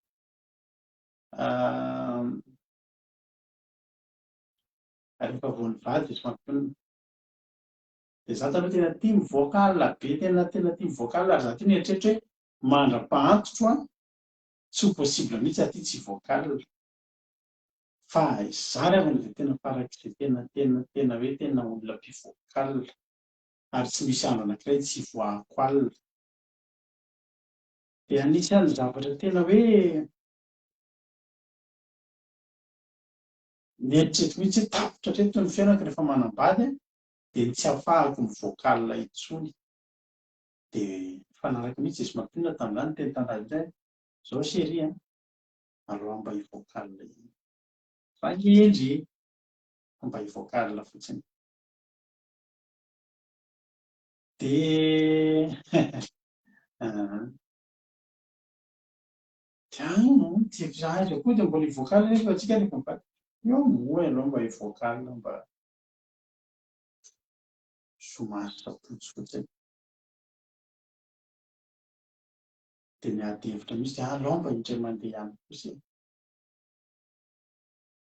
[SPEAKER 1] Rehefa vao nivady izy mampionona. Dia za taloha tena tia mivoaka alina be, tena tena tia mivoaka alina ary za ty mieritreritra hoe mandra-pahantitro an, tsy ho possible mihitsy aty tsy hivoaka alina. Fa za ry havana dia tena farak'izay tena tena tena hoe tena olona mpivoaka alina. Ary tsy misy andro anankiray tsy hivoahako alina. Dia anisan'ny zavatra tena hoe nieritreritro mihitsy hoe tapitra hatreto ny fiainako rehefa manambady dia ny tsy hahafahako mivoaka alina intsony. Dia nifanaraka mihitsy izy mampionona tamin'izany, niteny tamin'ny rainy hoe izao chérie a, aleo aho mba hivoaka alina ihany. Za ange hendry e, fa mba hivoaka alina fotsiny. Dia Dia any no tiako za aiza koa dia mbola hivoaka alina nefa antsika rehefa mivady. Eo moa ianao mba hivoaka alina mba zoma sy sabotsy fotsiny. Dia miady hevitra mihitsy dia alao mba indray mandeha ihany kosa e.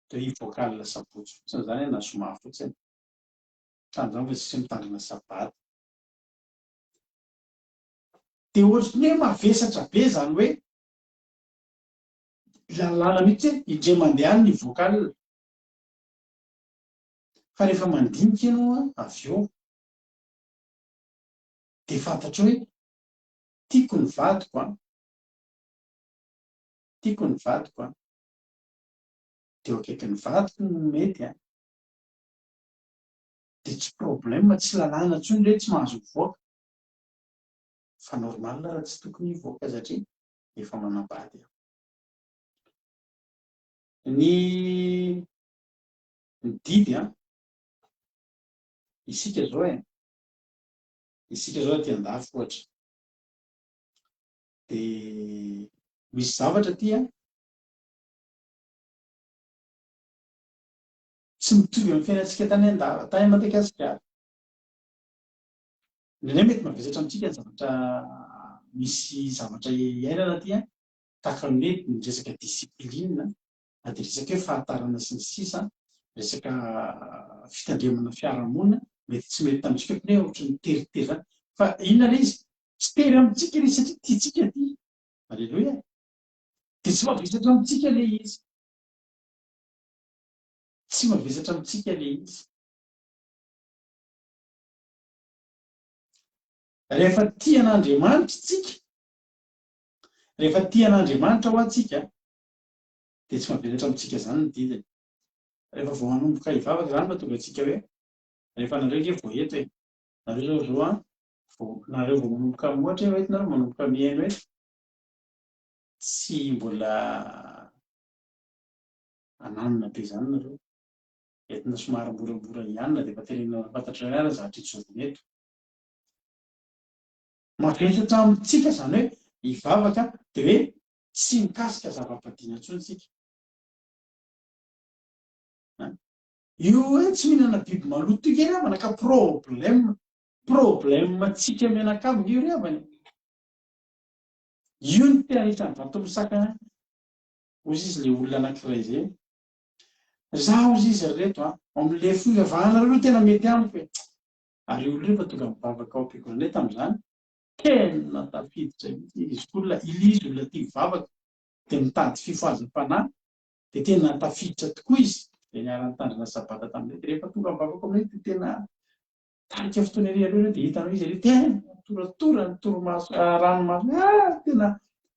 [SPEAKER 1] Dia hoe hivoaka alina sabotsy fotsiny izany na zoma fotsiny. Tamin'izany mbola tsisy mitandrina sabata. Dia ohatry ny hoe mavesatra be izany hoe lalàna mihitsy hoe indray mandeha any ny vocal. Fa rehefa mandinika ianao avy eo dia fantatrao hoe tiako ny vadiko an, tiako ny vadiko an, dia eo akaikin'ny vadiko no mety an, dia tsy problème, tsy lalàna intsony ilay hoe tsy mahazo mivoaka. Fa normal raha tsy tokony hivoaka satria efa manambady aho. Ny ny didy an, isika zao e, isika zao aty andafy ohatra, de misy zavatra aty an, tsy mitovy amin'ny fiainantsika tany an-da- tany Madagasikara. Indraindray mety mavesatra amintsika ny zavatra misy zavatra iainana aty an, tahaka ny hoe ny resaka discipline na dia resaka hoe fahatarana sy ny sisa, resaka fitandremana fiarahamonina, mety tsy mety tamintsika akory hoe ohatran'ny teritery izany. Fa inona ilay izy? Tsy tery amintsika ilay izy satria tiantsika aty. Aleloia! Dia tsy mavesatra amintsika ilay izy. Tsy mavesatra amintsika ilay izy. Rehefa tia an'Andriamanitra isika, rehefa tia an'Andriamanitra hoa tsika, dia tsy mavelatra amintsika izany ny didiny. Rehefa vao hanomboka hivavaka izany mahatonga antsika hoe, rehefa nareo ange vao eto e, nareo zao zao an, vao nareo vao manomboka ohatra hoe eto nareo manomboka mihaino eto, tsy mbola ananona be izany nareo. Entina somary moramora ihany na dia efa tenenina fantatrareo ara zavatra ijoroana eto. Mavesatra amintsika izany hoe hivavaka dia hoe tsy mikasika zava-badiana intsony isika. Io hoe tsy mihinana biby maloto io ry havana ka problème, problème tsika mianakavy io ry havana. Io no tena anisan'ny vato misakana hozy izy le olona anankiray izay. Za hozy izy ry reto a, amin'le fivavahanareo aloha tena mety amiko e. Ary io olona io efa tonga mivavaka ao am-piangonanay tamin'izany, tena tafiditra mihitsy izy koa olona, ilay izy olona tia mivavaka, dia mitady fifohazam-panahy, dia tena tafiditra tokoa izy, dia niara-nitandrina sabata taminay, dia rehefa tonga mivavaka ao aminay dia tena. Tarika fotoana ery aloha ireo dia hitanao izy ery tena toratora ny torimaso, ah, ranomaso, ah, tena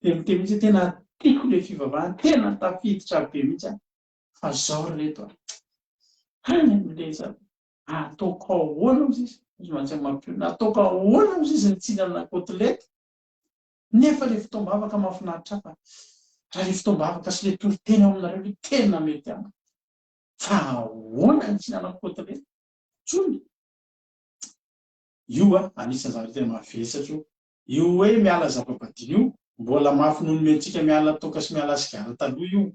[SPEAKER 1] dia miteny mihitsy hoe tena tiako ilay fivavahana, tena tafiditra be mihitsy aho. Fa zao ry reto a, any amin'ilay za- ataoko ahoana ozy izy, izy mantsy mampionona, ataoko ahoana ozy izy ny tsinana côtelette, nefa ilay fotoam-bavaka mahafinaritra ahy fa raha ilay fotoam-bavaka sy ilay toriteny ao aminareo aloha tena mety amiko. Fa ahoana ny tsinana côtelette? Tsony. Io a, anisan'ny zavatra tena mavesatra io. Io hoe miala zava-badina io, mbola mafy noho ny nomentsika miala toaka sy miala sigara taloha io.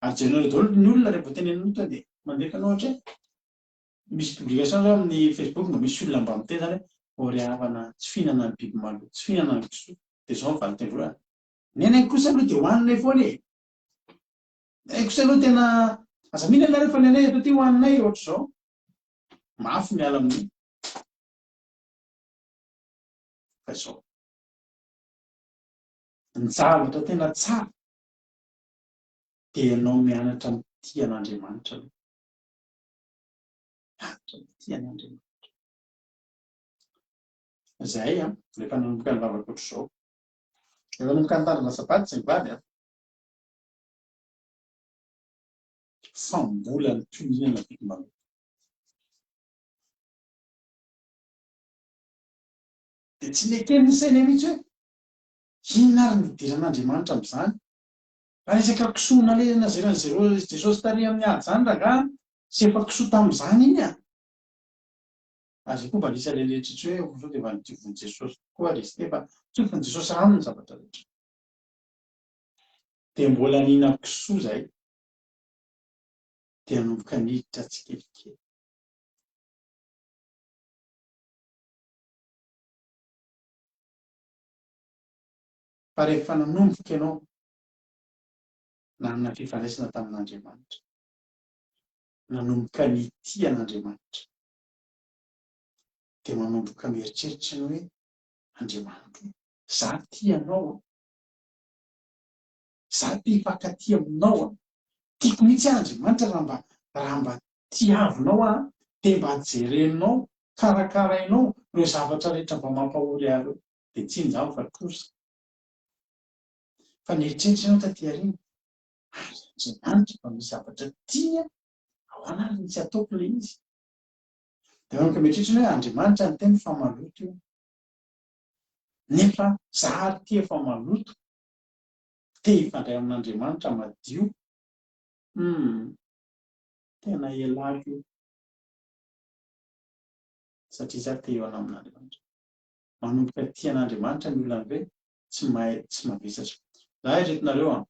[SPEAKER 1] Ary jerenareo daholo ny olona rehefa tenenina tonga dia mandefa anao ohatra hoe misy publication zao amin'ny Facebook mba misy olona mba miteny zany hoe ô ry havana tsy fihinana ny biby maloto, tsy fihinana ny kisoa. Dia izao ny valin-teny voalohany, ny anay kosa aloha dia hohaninay foana e! Ny anay kosa aloha tena aza mihinana nareo fa ny anay eto aty hohaninay ohatr'izao. Mafy miala amin'io. Fa izao. Ny zavatra tena tsara dia ianao mianatra mitia an'Andriamanitra aloha. Mianatra mitia an'Andriamanitra. Izahay an, rehefa nanomboka nivavaka ohatr'izao. Rehefa nanomboka nitandrina sabata izay mivady an, fa mbola nitohy nihinana biby maloto. Dia tsy neken'ny sainay mihitsy hoe inona ary ny idiran'Andriamanitra amin'izany? Raha resaka kisoa nalehana nazeran'i Jesosy tary amin'ny ady izany rangaha, tsy efa kisoa tamin'izany iny an! Ary izay koa mba anisan'ilay nieritreritra hoe sao dia efa nodiovin'i Jesosy tokoa ary izy ity fa tsofin'i Jesosy rano ny zavatra rehetra. Dia mbola nihinan-kisoa izahay. Dia nanomboka niditra tsikelikely. Fa rehefa nanomboka ianao nanana fifandraisana tamin'Andriamanitra, nanomboka nitia an'Andriamanitra, dia manomboka mieritreritra ianao hoe, Andriamanitra o, za tia anao an, za te hifankatia aminao an, tiako mihitsy aho Andriamanitra raha mba raha mba tiavinao aho dia mba jerenao, karakarainao ireo zavatra rehetra mba mampahory ahy ireo. Dia tsy inona izany fa trosa. Fa nieritreritra ianao taty aoriana, ary Andriamanitra mba misy zavatra tiany aho, ahoana ary no tsy ataoko ilay izy? Dia manomboka mieritreritra ianao hoe Andriamanitra niteny fa maloto io. Nefa za ary ity efa maloto, te hifandray amin'Andriamanitra madio. Humm. Tena elako io. Satria za te hihaona amin'Andriamanitra. Manomboka tia an'Andriamanitra ny olona ve tsy mahay tsy mavesatra. Za eritreretinareo an,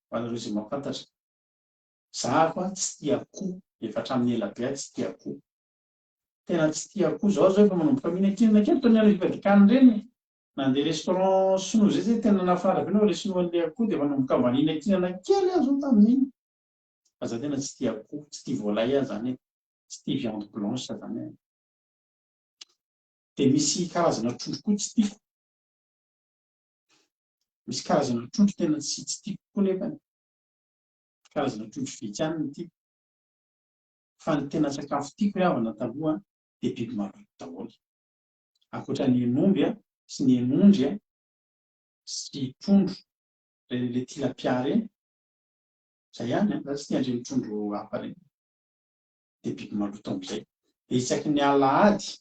[SPEAKER 1] ho anareo izay mahafantatra, za ako an tsy tia akoho, efa hatramin'ny ela be aho tsy tia akoho. Tena tsy tia akoho, zao zao efa manomboka mihinan-kinana kely toy ny any Vatican ireny. Nandeha restaurant sinoa zay zay tena nahafinaritra be nao le sinoa an'le akoho dia efa nanomboka mba nihinan-kinana kely aho zao tamin'iny. Fa za tena tsy tia akoho, tsy tia volaille aho zany e, tsy tia viande blanche zany aho e. Dia misy karazana trondro koa tsy tiako. Misy karazana trondro tena tsy tsy tiako koa nefany. Karazana trondro vitsy ihany no tiako. Fa ny tena sakafo tiako ry havana taloha dia biby maloto daholo. Ankoatra ny hen'omby sy ny hen'ondry sy trondro, ireny le tilapia ireny, Zay ihany an, za tsy tia an'ireny trondro hafa ireny. Dia biby maloto amin'izay. Dia isaky ny alahady,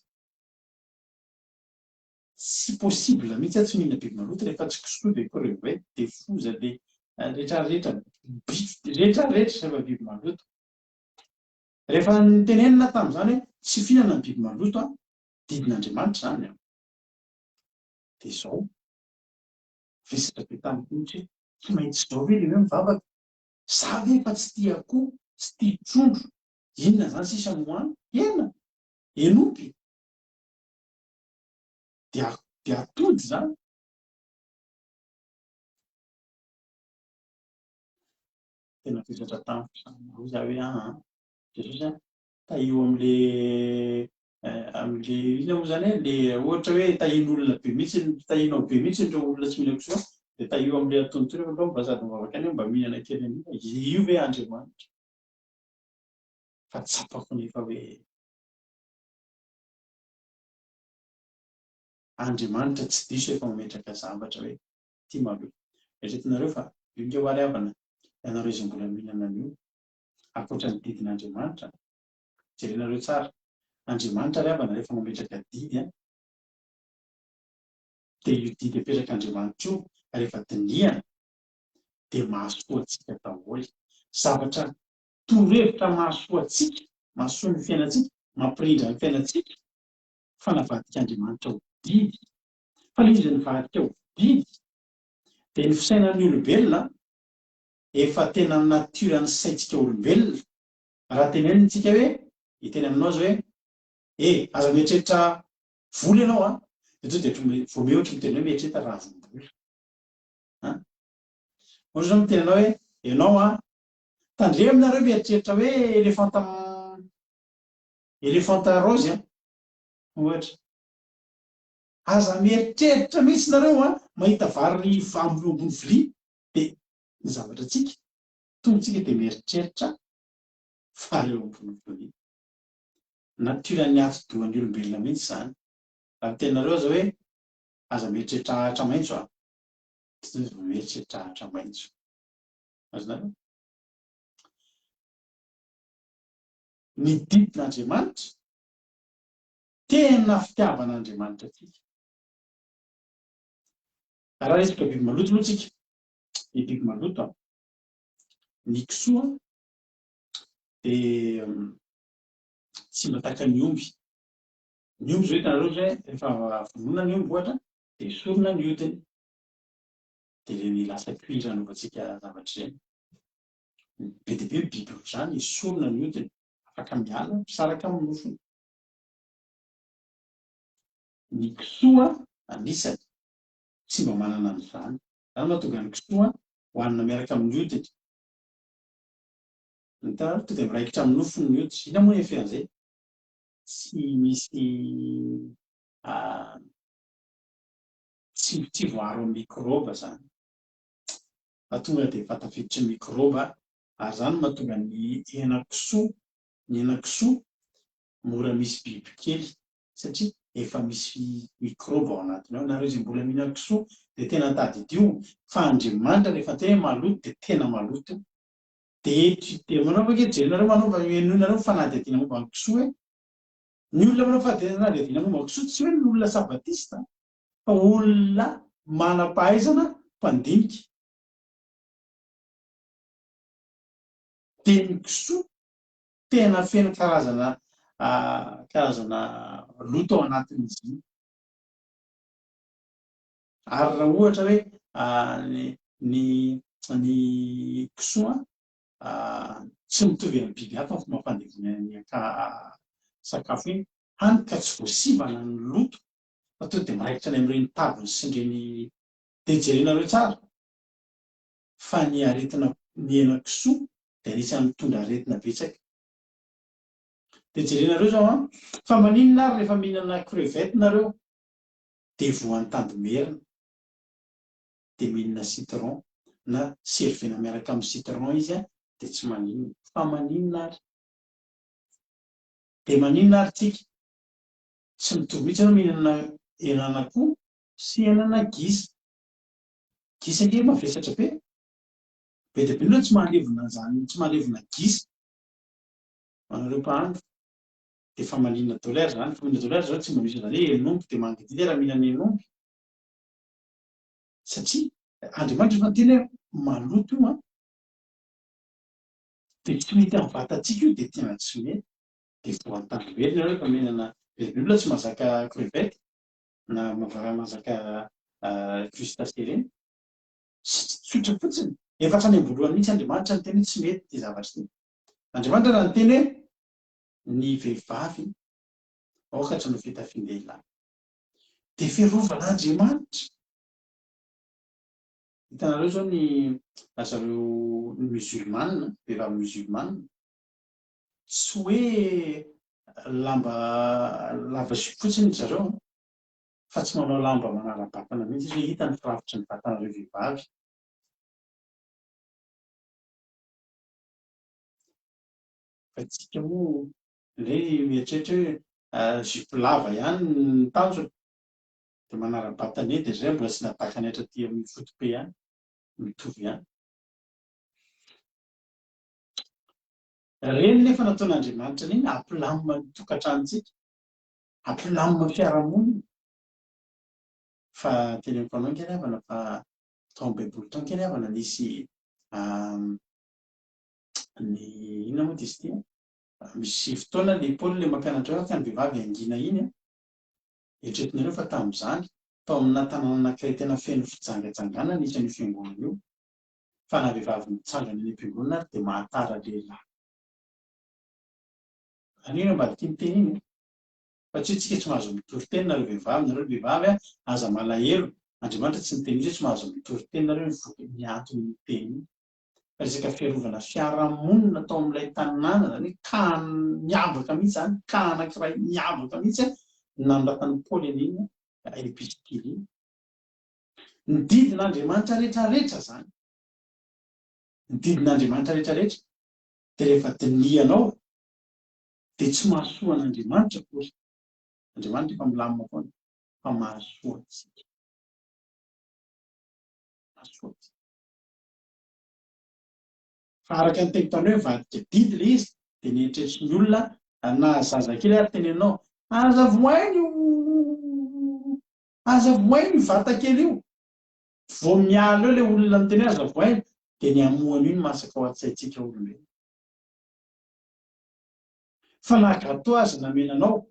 [SPEAKER 1] tsy possible mihitsy aho tsy mihinana biby maloto rehefa tsy kisoa dia crevette dia foza dia rehetra rehetra, bitro rehetra rehetra rehefa biby maloto. Rehefa nitenenina tamin'izany hoe tsy fihinana ny biby maloto an, didin'Andriamanitra izany an. Dia izao, vesatra be tamiko mihitsy hoe Tsy maintsy izao ve le hoe mivavaka? Za ve efa tsy tia akoho, tsy tia trondro, inona zany sisa no hohaniko? Hena? Hen'omby? Dia dia atody zany? Tena vesatra tamiko izany. Hoy za hoe aa, Jesosy a, tahio amle Amin'le inona moa izany e, le ohatra hoe tahian'olona be mihitsy, tahianao be mihitsy ireo olona tsy mihinana kisoa, dia tahio amin'le antonontonony fa aleo mba sady mivavaka ihany aho mba mihinana kely an'io fa io ve Andriamanitra? Fa tsapako nefa hoe. Andriamanitra tsy diso efa mametraka zavatra hoe ity maloto. Eritreretinareo fa io nge ho ary havana ianareo izay mbola mihinana an'io ankoatra ny didin'Andriamanitra. Jerenareo tsara. Andriamanitra ry havana rehefa mametraka didy an, dia io didy apetrak'Andriamanitra io rehefa dinihana dia mahasoa antsika daholo. Zavatra torohevitra mahasoa antsika, mahasoa ny fiainantsika, mampirindra ny fiainantsika fa navadik'Andriamanitra ho didy. Fa ilay izy nivadika ho didy dia ny fisainan'ny olombelona efa tena natiora-n'ny saintsika olombelona. Raha tenenina tsika hoe, hiteny aminao aza hoe, eh, aza mieritreritra vola ianao an, dia tonga dia vao mihoatra miteny hoe mieritreritra ravim-bola. An? Ohatra zao miteny anao hoe, ianao an, tandremo nareo mieritreritra hoe elefanta elefanta raozy an, ohatra. Aza mieritreritra mihitsy nareo an, mahita vary ambony vilia, dia ny zavatra antsika, tonga tsika dia mieritreritra vary eo ambony vilia. Natiora-n'ny atidohan'ny olombelona mihitsy izany. Raha miteny nareo aza hoe aza mieritreritra ahitra maitso an, tsy vao mieritreritra ahitra maitso. Azonareo? Ny didin'Andriamanitra, tena fitiavan'Andriamanitra antsika. Raha resaka biby maloto aloha tsika, ny biby maloto an, ny kisoa dia tsy mba tahaka ny omby. Ny omby izao hitanareo izao hoe rehefa vonoina ny omby ohatra dia esorina ny hodiny. Dia ireny lasa cuir anaovantsika zavatra ireny. Be dia be ny biby ohatr'izany, esorina ny hodiny, afaka miala, misaraka amin'ny nofony. Ny kisoa anisany tsy mba manana an'izany. Izany no mahatonga ny kisoa hohanina miaraka amin'ny hodiny. Hitanareo, tonga dia miraikitra amin'ny nofony ny hoditra. Inona moa ny effet an'izay? Tsy misy tsy tsy voaaro amin'ny mikrôba izany. Fa tonga dia efa tafiditry ny mikrôba ary izany no mahatonga ny henan-kisoa, ny henan-kisoa mora misy bibikely satria efa misy mikrôba ao anatiny ao. Nareo izay mbola mihinan-kisoa dia tena tadidio fa Andriamanitra rehefa niteny hoe maloto dia tena maloto io. Dia eto dia manao ange jerenareo manao henoinareo ny fanadihadiana momba ny kisoa hoe ny olona manao fanadihadiana momba ny kisoa tsy hoe ny olona sabatista fa olona manam-pahaizana mpandinika. Dia ny kisoa tena feno karazana karazana loto ao anatin'izy iny. Ary raha ohatra hoe ny ny kisoa tsy mitovy amin'ny biby hafa ny fomba fandevonany ny sakafo iny, hany ka tsy voasivana ny loto fa tonga dia miraikitra any amin'ireny taviny sy ireny dia jerenareo tsara fa ny aretina ny henan-kisoa dia anisan'ny mitondra aretina betsaka. Dia jerenareo izao an, fa maninona ary rehefa mihinana crevette nareo dia voan'ny tandimerina dia mihinana citron na servina miaraka amin'ny citron izy an dia tsy maninona. Fa maninona ary? Dia maninona ary tsika? Tsy mitovy mihitsy ianao mihinana henan'akoho sy henana gisa. Gisa ange mavesatra be. Be dia be ny olona tsy mahalevona an'izany, tsy mahalevona gisa. Ho anareo mpahandro. Dia efa maninona daholo ary izany, fa maninona daholo ary izao tsy mba misy an'izany hoe hen'omby dia mangidihidy raha mihinana hen'omby. Satria Andriamanitra efa niteny hoe maloto io an, dia tsy mety amin'ny vatantsika io dia tena tsy mety. Dia voan'ny tandrovelona ianao rehefa mihinana, be dia be olona tsy mahazaka crevette na mahazaka crustacé ireny. Tsotra fotsiny, efa hatrany am-boalohany mihitsy Andriamanitra niteny hoe tsy mety ity zavatra ity. Andriamanitra raha niteny hoe ny vehivavy aoka tsy hanao fitafian-dehilahy. Dia fiarovan'Andriamanitra. Hitanareo izao ny zareo musulmane, vehivavy musulmane, tsy hoe lamba lava jupe fotsiny ry zareo fa tsy manao lamba manara-batana mihitsy izy hoe hita ny firafitry ny vatanareo vehivavy. Fa tsika moa indray mieritreritra hoe jupe lava ihany ny tanjona. Dia manara-batana eny dia izay mbola tsy nadakany hatraty amin'ny fotope ihany. Mitovy ihany. Ireny nefa nataon'Andriamanitra an'iny hampilamina ny tokantranontsika, hampilamina ny fiarahamonina. Fa teneniko anao ange ry havana fa tao amin'ny Baiboly tao ange ry havana nisy ny inona moa izy ity? Misy fotoana le Paoly le mampianatra hoe ka ny vehivavy hangina iny an. Eritreretinareo fa tamin'izany, tao amina tanàna anankiray tena feno fijangajangana nisy an'io fiangonana io, fa na vehivavy mitsangana eny am-piangonana ary dia mahatara lehilahy. Anio iny ambadiky iny teny iny e. Fa tsy hoe tsika tsy mahazo mitory teny nareo vehivavy, nareo vehivavy a, aza malahelo, Andriamanitra tsy niteny mihitsy hoe tsy mahazo mitory teny nareo ny voky ny anton'iny teny iny. Fa resaka fiarovana fiarahamonina tao amin'ilay tanàna izany hoe cas miavaka mihitsy izany, cas anankiray miavaka mihitsy no nanoratan'i Paoly an'iny epistily iny. Ny didin'Andriamanitra rehetrarehetra izany, ny didin'Andriamanitra rehetrarehetra dia rehefa dinihanao dia tsy mahasoa an'Andriamanitra akory. Andriamanitra efa milamina foana fa mahasoa antsika. Mahasoa antsika. Fa araka ny teniko tany hoe vadika didy ilay izy dia ny eritreritry ny olona na zazakely ary teneninao aza vohaina io aza vohaina io vatakely io vao miala eo ilay olona miteny hoe aza vohaina dia ny hamoha an'io no masaka ao an-tsaintsika olombelona. Fa na gateau aza namena anao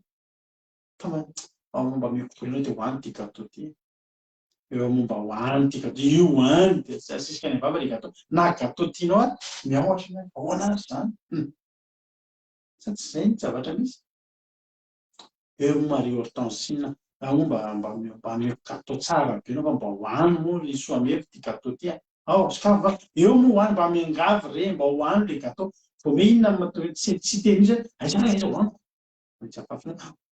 [SPEAKER 1] fa mba omeko vola ianao dia hoano ity gateau ity. Eo momba ho any ity gateau io any dia tsy asisika any am-bava ilay gateau. Na gateau tianao ary miahotra ianao hoe ahoana ary izany? Hum. Sa tsy izay ny zavatra misy? Eo moa Marie Hortensine, ah moa mba mba mba omeko gateau tsara be ianao fa mba hoano moa ry Soameva ity gateau ity a. Ao, sokafy va? Eo moa hoano mba miangavy re mba hoano ilay gateau. Vao hoe inona no mahatonga tsy tsy hiteny mihitsy hoe aiza ary aiza hoaniko? Maintsy afafy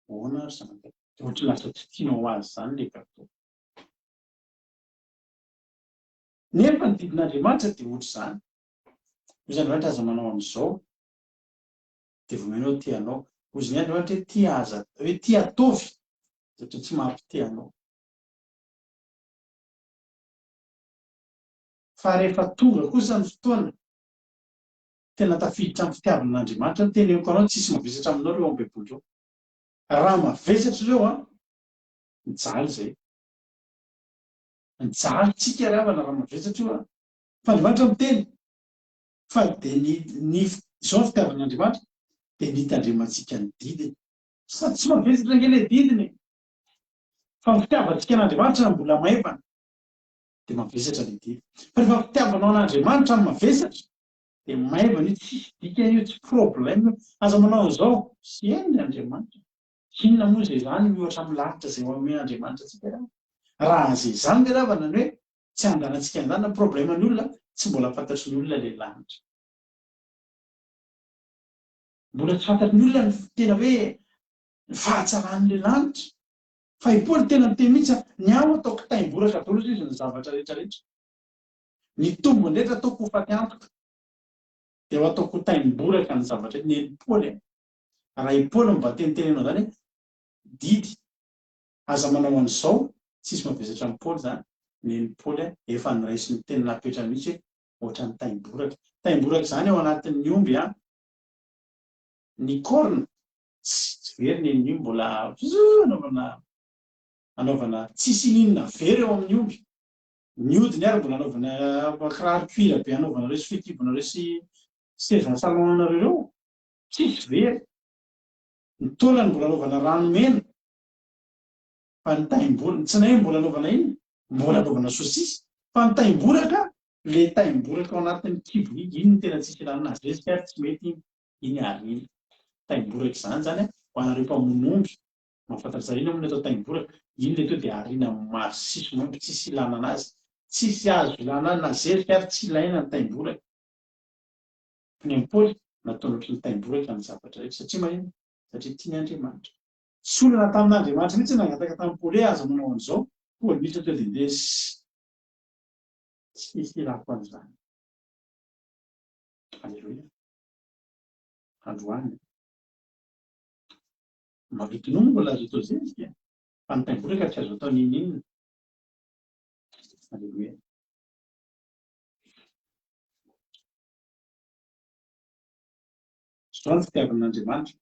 [SPEAKER 1] ahoana ary izany? Dia ohatry ny lasa tsy tianao ho azy izany ilay gateau. Nefa ny didin'Andriamanitra dia ohatr'izany. Hoy Andriamanitra aza manao an'izao dia vao ianao te hanao. Hoy ny Andriamanitra hoe ty aza hoe ty ataovy satria tsy mampite anao. Fa rehefa tonga kosa ny fotoana tena tafiditra amin'ny fitiavana an'Andriamanitra, ny teneniko anao tsisy mavesatra aminao ireo ao amin'ny baiboly ireo. Raha mavesatra ireo an, mijaly izay. Mijaly tsika ry havana raha mavesatra io an. Fa Andriamanitra miteny fa dia ny ny izao ny fitiavan'Andriamanitra dia ny hitandremantsika ny didiny. Sady tsy mavesatra ange ilay didiny e. Fa ny fitiavantsika an'Andriamanitra no mbola maivana dia mavesatra ilay didy. Fa rehefa fitiavanao an'Andriamanitra no mavesatra dia maivana io, tsisy dikany io, tsy problème io. Aza manao an'izao, tsy henony Andriamanitra. Inona moa izay izany miohatra amin'ny lanitra izay omen'Andriamanitra antsika raha? Raha izay izany ve ravana ny hoe tsy andanantsika andanana ny problème ny olona, tsy mbola fantatry ny olona ilay lanitra. Mbola tsy fantatry ny olona ny tena hoe ny fahatsaran'ilay lanitra. Fa i Paoly tena niteny mihitsy fa ny ahy ataoko taim-boraka daholo izy ny zavatra rehetra rehetra. Ny tombony rehetra ataoko ho faty antoka. Dia ho ataoko ho taim-boraka ny zavatra rehetra. Nen'i Paoly e. Raha i Paoly no mba tenitenenao izany hoe didy aza manao an'izao, tsisy mavesatra amin'i Paoly izany. Nen'i Paoly efa noraisiny teny napetrany mihitsy hoe ohatran'ny taim-boraka. Taim-boraka izany ao anatin'ny omby an, ny corne tsy very nen'ny omby mbola anaovana anaovana tsisy ininona very eo amin'ny omby. Ny hodiny ary mbola anaovana kiraro cuir be anaovanareo sy fehikibonareo sy seza salon anareo ireo. Tsisy very. Ny taolany mbola anaovana rano mena. Fa ny taim-bola, ny tsinay mbola anaovana inona? Mbola anaovana sosisy. Fa ny taim-boraka, le taim-boraka ao anatin'ny kibo iny, iny no tena tsisy ilana azy. Zezika ary tsy mety iny, iny ariana. Taim-boraka izany izany ho anareo mpamono omby, mahafantatra tsara inona moa ny atao taim-boraka, iny le teo dia ariana masiso omby, tsisy ilana anazy. Tsisy azo ilana azy, na zezika ary tsy ilaina ny taim-boraka. Ny an'i Paoly, nataony ohatry ny taim-boraka ny zavatra rehetra. Satria maninona? Satria tiany Andriamanitra. Tsy olana tamin'Andriamanitra mihitsy ny nangataka tamin'i Paoly hoe aza manao an'izao. Paoly mihitsy tonga dia ndeha tsy hisy hilako an'izany. Aleloia. Androany. Maloto nono mbola azo atao zezika. Fa ny taimboraka tsy azo atao n'inon'inona. Alléluia. Izao ny fitiavan'Andriamanitra.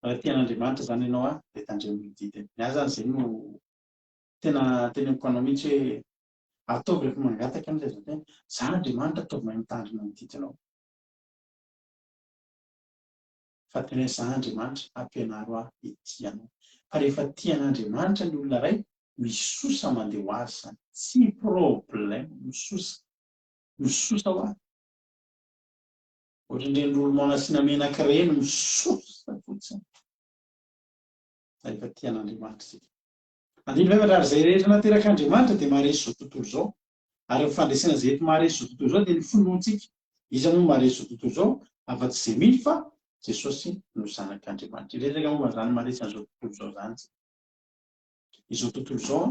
[SPEAKER 1] Raha tia an'Andriamanitra izany ianao an, dia tandremo ny didiny. Ny ahy izany izay no tena teneniko anao mihitsy hoe ataovy rehefa mangataka ianao dia aza tena, za Andriamanitra ataovy mahay mitandrina ny didinao. Fa tena hoe za Andriamanitra ampianaro ahy hitia anao. Fa rehefa tia an'Andriamanitra ny olona iray, misosa mandeha ho azy izany. Tsy problème, misosa. Misosa ho azy. Ohatran'ireny roulement nasiana menaka ireny, misosa fotsiny. Rehefa tia an'Andriamanitra isika. Andininy fahefatra, Ary izay rehetra naterak'Andriamanitra dia maharesy izao tontolo izao. Ary ny fandresena izay enti maharesy izao tontolo izao dia ny finoantsika. Iza moa no maharesy izao tontolo izao afa-tsy izay mino fa Jesosy no Zanak'Andriamanitra. Hiresaka momba an'izany maharesy an'izao tontolo izao izany isika. Izao tontolo izao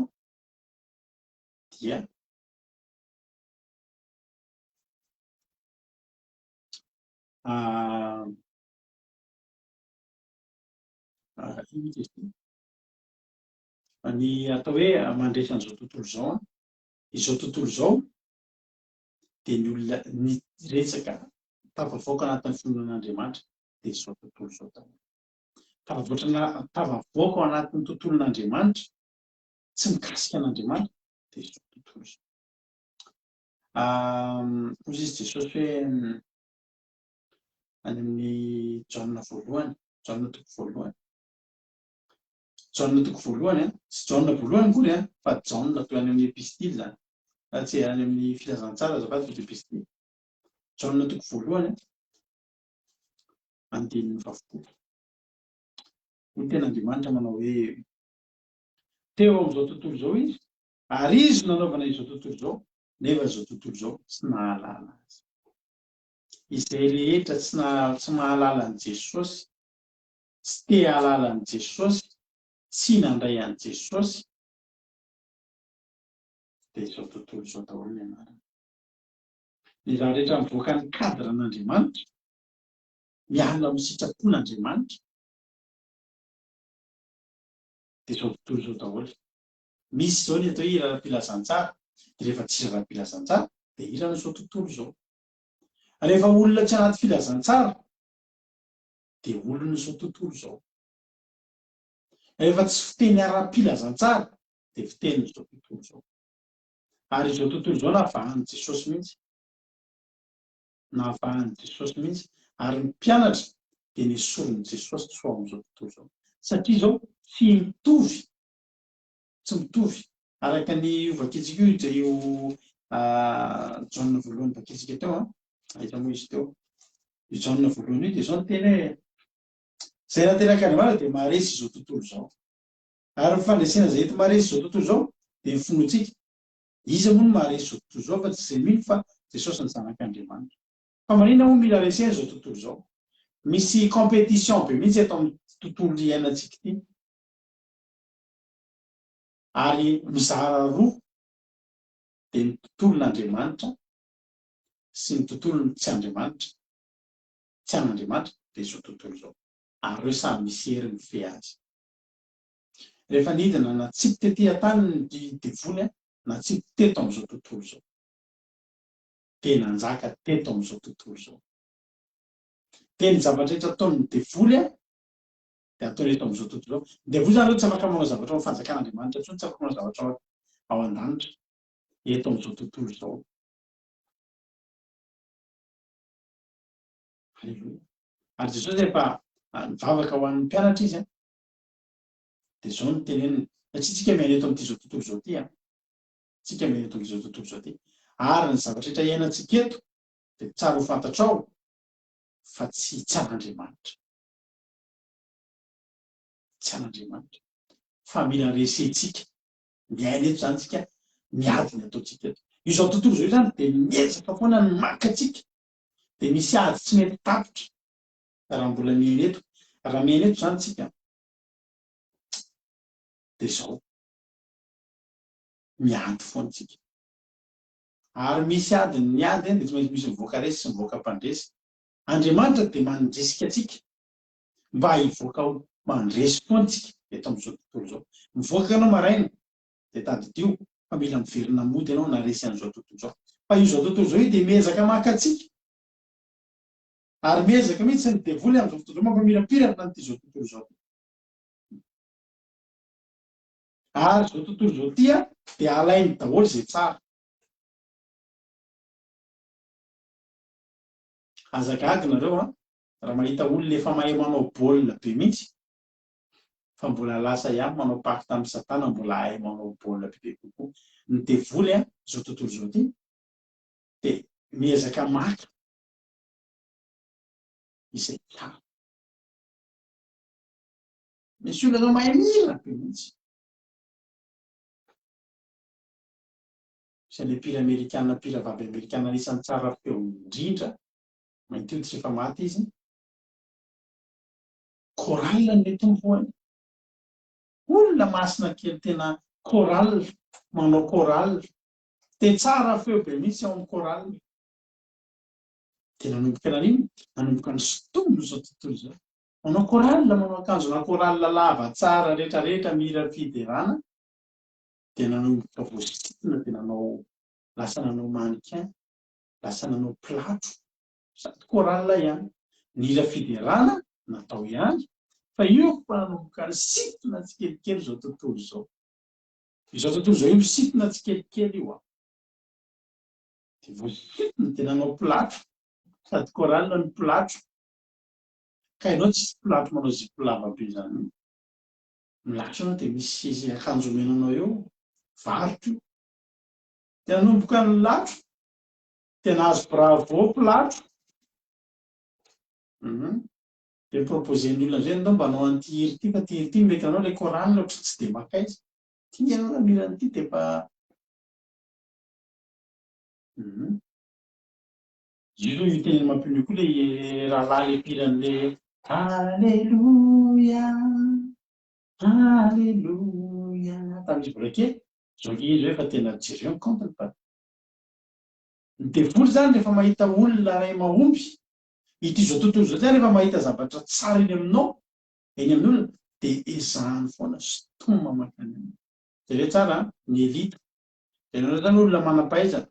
[SPEAKER 1] dia ino izy ity? Ny atao hoe mandresy an'izao tontolo izao an, izao tontolo izao dia ny olona niresaka tafavoaka anatin'ny finoana an'Andriamanitra dia izao tontolo izao daholo. Tafavoatrana tafavoaka ao anatin'ny tontolon'Andriamanitra tsy mikasika an'Andriamanitra dia izao tontolo izao. Hoy izy Jesosy hoe any amin'ny Jaona voalohany, Jaona toko voalohany. Jaona toko voalohany an, tsy Jaona voalohany akory an, fa Jaona toy any amin'ny epistily izany. Ah, tsy any amin'ny filazantsara azafady fa tsy epistily. Jaona toko voalohany an, andininy fahafolo. Hoy ny tenin'Andriamanitra manao hoe, Teo amin'izao tontolo izao izy, ary izy no nanaovana izao tontolo izao, nefa izao tontolo izao tsy nahalala azy. Izay rehetra tsy tsy mahalala an'i Jesosy tsy te hahalala an'i Jesosy, tsy nandray an'i Jesosy, dia izao tontolo izao daholo ny anarany. Ny raha rehetra mivoaka ny cadre an'Andriamanitra, miala amin'ny sitrapon'Andriamanitra, dia izao tontolo izao daholo. Misy izao ny atao hoe hira ara-pilazantsara, dia rehefa tsy hira ara-pilazantsara, dia hiran'izao tontolo izao. Rehefa olona tsy anaty filazantsara, dia olon'izao tontolo izao. Rehefa tsy fiteny ara-pilazantsara dia fitenin'izao tontolo izao. Ary izao tontolo izao navahan'i Jesosy mihitsy. Navahan'i Jesosy mihitsy. Ary ny mpianatra dia nesorin'i Jesosy tsy ho ao amin'izao tontolo izao. Satria izao tsy mitovy, tsy mitovy. Araka ny io vakintsika io, izay io Jaona voalohany vakintsika teo an, aiza moa izy teo? Io Jaona voalohany io dia izao ny teny hoe, Izay naterak'Andriamanitra dia maharesy izao tontolo izao. Ary ny fandresena izay enti-maharesy izao tontolo izao dia ny finoantsika. Iza moa no maharesy izao tontolo izao fa tsy izay mino fa Jesosy ny Zanak'Andriamanitra. Fa maninona moa mila resena izao tontolo izao? Misy compétition be mihitsy eto amin'ny tontolo iainantsika ity. Ary mizara roa dia ny tontolon'Andriamanitra sy ny tontolon'ny tsy Andriamanitra, tsy an'Andriamanitra, dia izao tontolo izao. Ary ireo samy misy hery mifehy azy. Rehefa nidina natsipy tety an-tany ny devoly, natsipy teto amin'izao tontolo izao. Dia nanjaka teto amin'izao tontolo izao. Dia ny zavatra rehetra ataon'ny devoly dia ataony eto amin'izao tontolo izao. Ny devoly izany ireo tsy afaka manao zavatra ao amin'ny fanjakan'Andriamanitra intsony, tsy afaka manao zavatra ao an-danitra, eto amin'izao tontolo izao. Aleloia. Ary Jesosy rehefa nivavaka ho an'ny mpianatra izy, dia izao no teneniny, satria tsika miaina eto amin'ity izao tontolo izao ity, tsika miaina eto amin'izao tontolo izao ity, ary ny zavatra rehetra iainantsika eto dia tsara ho fantatrao fa tsy tsy an'Andriamanitra. Tsy an'Andriamanitra. Fa mila resentsika. Miaina eto izany tsika, miady ny ataontsika eto. Izao tontolo izao izany dia miezaka foana ny maka antsika. Dia misy ady tsy mety tapitra raha mbola miaina eto. Raha miaina eto izany tsika dia izao, miady foana tsika. Ary misy ady ny ady dia tsy maintsy misy mivoaka resy sy mivoaka mpandresy. Andriamanitra dia mandrisika antsika mba hivoaka ho mpandresy foana tsika eto. eto amin'izao tontolo izao. Mivoaka ianao maraina dia tadidio fa mila miverina mody ianao naresy an'izao tontolo izao. Fa io izao tontolo izao io dia miezaka maka antsika. Ary miezaka mihitsy ny devoly amin'izao fotoana izao mampamirapiratra an'ity izao tontolo izao ity. Ary izao tontolo izao ity dia alainy daholo izay tsara. Aza gaga nareo an, raha mahita olona efa mahay manao baolina be mihitsy fa mbola lasa ihany manao pacte amin'i satana mbola hahay manao baolina bebe kokoa. Ny devoly an, izao tontolo izao ity dia miezaka maka izay tsara. Misy olona zao mahay mihira be mihitsy. Misy an'ilay mpihira amerikana, mpihira vavy amerikana anisan'ny tsara feo indrindra, mainty hoditra efa maty izy. Chorale ny tompoany. Olona masina kely tena chorale, manao chorale. Dia tsara feo be mihitsy ao amin'ny chorale. Dia nanomboka nanino? Nanomboka nisintomina izao tontolo izao. Manao chorale, manao akanjona chorale lava tsara rehetrarehetra, mihira fiderana. Dia nanomboka voasintona dia nanao, lasa nanao mannequin, lasa nanao mpilatro, sady chorale ihany. Ny hira fiderana natao ihany, fa io efa nanomboka nisintona tsikelikely izao tontolo izao. Izao tontolo izao io misintona tsikelikely io an. Dia voasintona dia nanao mpilatro, sady chorale no mpilatro. Ka ianao tsisy mpilatro manao zipo lava be izany. Milatro ianao dia misy akanjo omena anao eo, varotra io. Dia nanomboka nilatro, dia nahazo bravo mpilatro. Hum. Dia mi-proposer-n'ny olona amin'izay, ndao mba hanao an'ity hira ity fa ity hira ity mety anao ilay chorale ohatran'ny tsy dia mankaiza. Ity nge ianao raha mihira an'ity dia efa Hum. Io aloha io teneno mampino io koa le rahalahy le mpihira an'le Aleloia Aleloia tamin'izy mbola kely, zao ange izy hoe efa tena jereo ny compte-ny fa ny devoly zany rehefa mahita olona iray mahomby, ity izao tontolo izao zany rehefa mahita zavatra tsara eny aminao, eny amin'ny olona dia ezahany foana sintomina mankany aminy. Jereo tsara an, ny elite, jereo zany olona manam-pahaizana,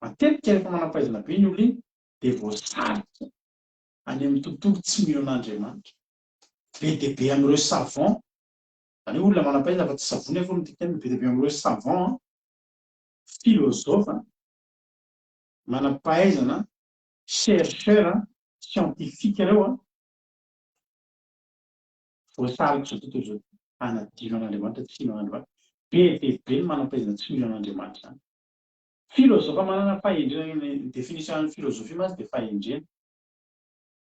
[SPEAKER 1] Matetika rehefa manam-pahaizana be ny olona iny dia voasarika any amin'ny tontolo tsy mino an'Andriamanitra. Be dia be amin'ireo savants, izany hoe olona manam-pahaizana fa tsy savony akory no tiako tenenina, be dia be amin'ireo savants, philosophes, manam-pahaizana, chercheurs, scientifiques ireo voasarik'izao tontolo izao hanadino an'Andriamanitra, tsy hino an'Andriamanitra. Be dia be ny manam-pahaizana tsy mino an'Andriamanitra izany. Filozofa manana fahendrena, ny définition ny philosophie mantsy dia fahendrena.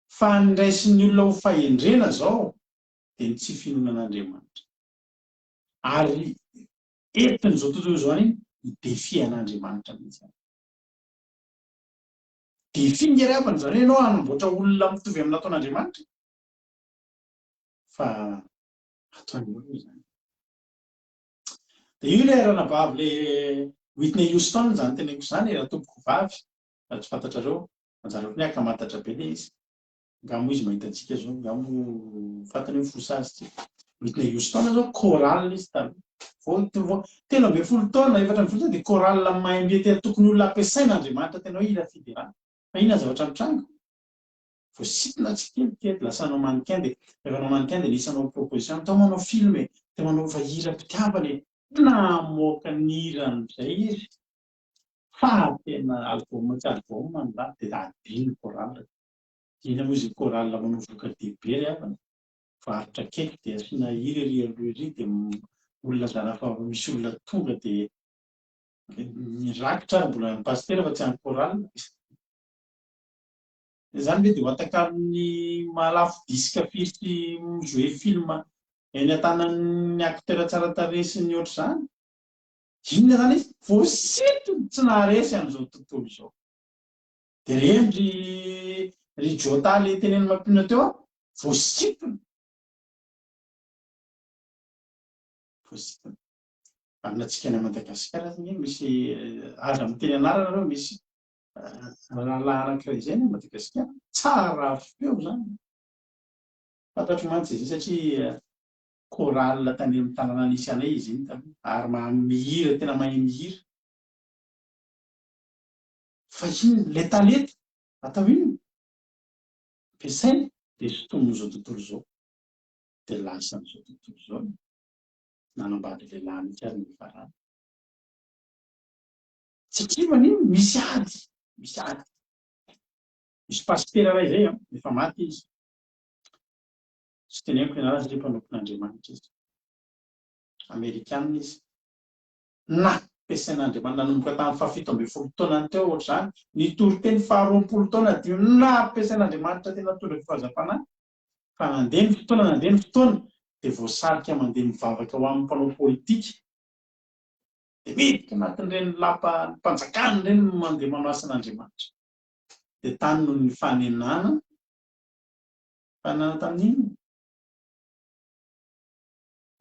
[SPEAKER 1] Fa ny raisin'ny olona ho fahendrena izao dia ny tsy finoana an'Andriamanitra. Ary entin'izao tontolo izao any hi-défier an'Andriamanitra mihitsy any. Défi nge ry havana izany hoe ianao hanamboatra olona mitovy amin'ny nataon'Andriamanitra. Fa ataony ahoana izany? Dia io ilay ranabavy ilay Whitney Houston izany teneniko izany e, ratompoko vavy, raha tsy fantatrareo, manjary ohatran'ny hoe ankamantatra be ilay izy. Angaha moa izy mahita antsika izao, angaha moa fantany hoe mifosa azy tsika. Whitney Houston izao chorale izy taloha. Vao vao 13 taona, 14 taona dia chorale mahay mety tokony olona ampiasain'Andriamanitra tena hoe hira fiderana. Fa inona ny zavatra mitranga? Voasintona tsikelikely, lasa hanao mannequin dia rehefa hanao mannequin dia nisy hanao proposition, atao manao film e, dia manaova hiram-pitiavana e, namoaka ny hira amin'izay izy fa tena album tsy album ny raha dia adino chorale, inona moa izy chorale manao voka-dehibe ry havana, varotra cake dia asiana hira ery aloha ery dia olona zara fa misy olona tonga dia mirakitra ary mbola ny pasitera fa tsy any chorale. Izany ve dia ho atakalon'ny mahalafo disque firy sy mi-jouer film eny an-tanan'ny acteur tsara tarehy sy ny ohatr'izany? Inona izany izy? Voasintony tsy naharesy an'izao tontolo izao. Dia reny ry ry Jota le teneniny mampionona teo an, voasintony. Voasintony. Amintsika any Madagasikara aza anie misy aza miteny anarana nareo misy Rahalahy anankiray izay any Madagasikara, tsara feo izany. Fantatro mantsy izy io satria. chorale tany amin'ny tanàna nisy anay izy iny taloha ary mahay mihira, tena mahay mihira. Fa inona ilay talenta atao inona? Ampiasaina dia sintomin'izao tontolo izao. Dia lasan'izao tontolo izao e. Nanambady lehilahy mihitsy ary nifarana. Satria maninona? Misy ady, misy ady. Misy pasitera iray izay an, efa maty izy. Tsy teneniko ny anarany satria mpanompon'Andriamanitra izy. Amerikana izy. Nampiasain'Andriamanitra nanomboka tamin'ny fahafito ambin'ny folo taonany teo ohatr'izany, nitory teny faharoapolo taona dia nampiasain'Andriamanitra tena nitondra fifazam-panahy. Fa nandeha ny fotoana, nandeha ny fotoana, dia voasarika mandeha mivavaka ho amin'ny mpanao politika. Dia miditra anatin'ireny lapan'ny mpanjakana ireny mandeha manao asan'Andriamanitra. Dia tany no nifanenana Nifanenana tamin'ny inona?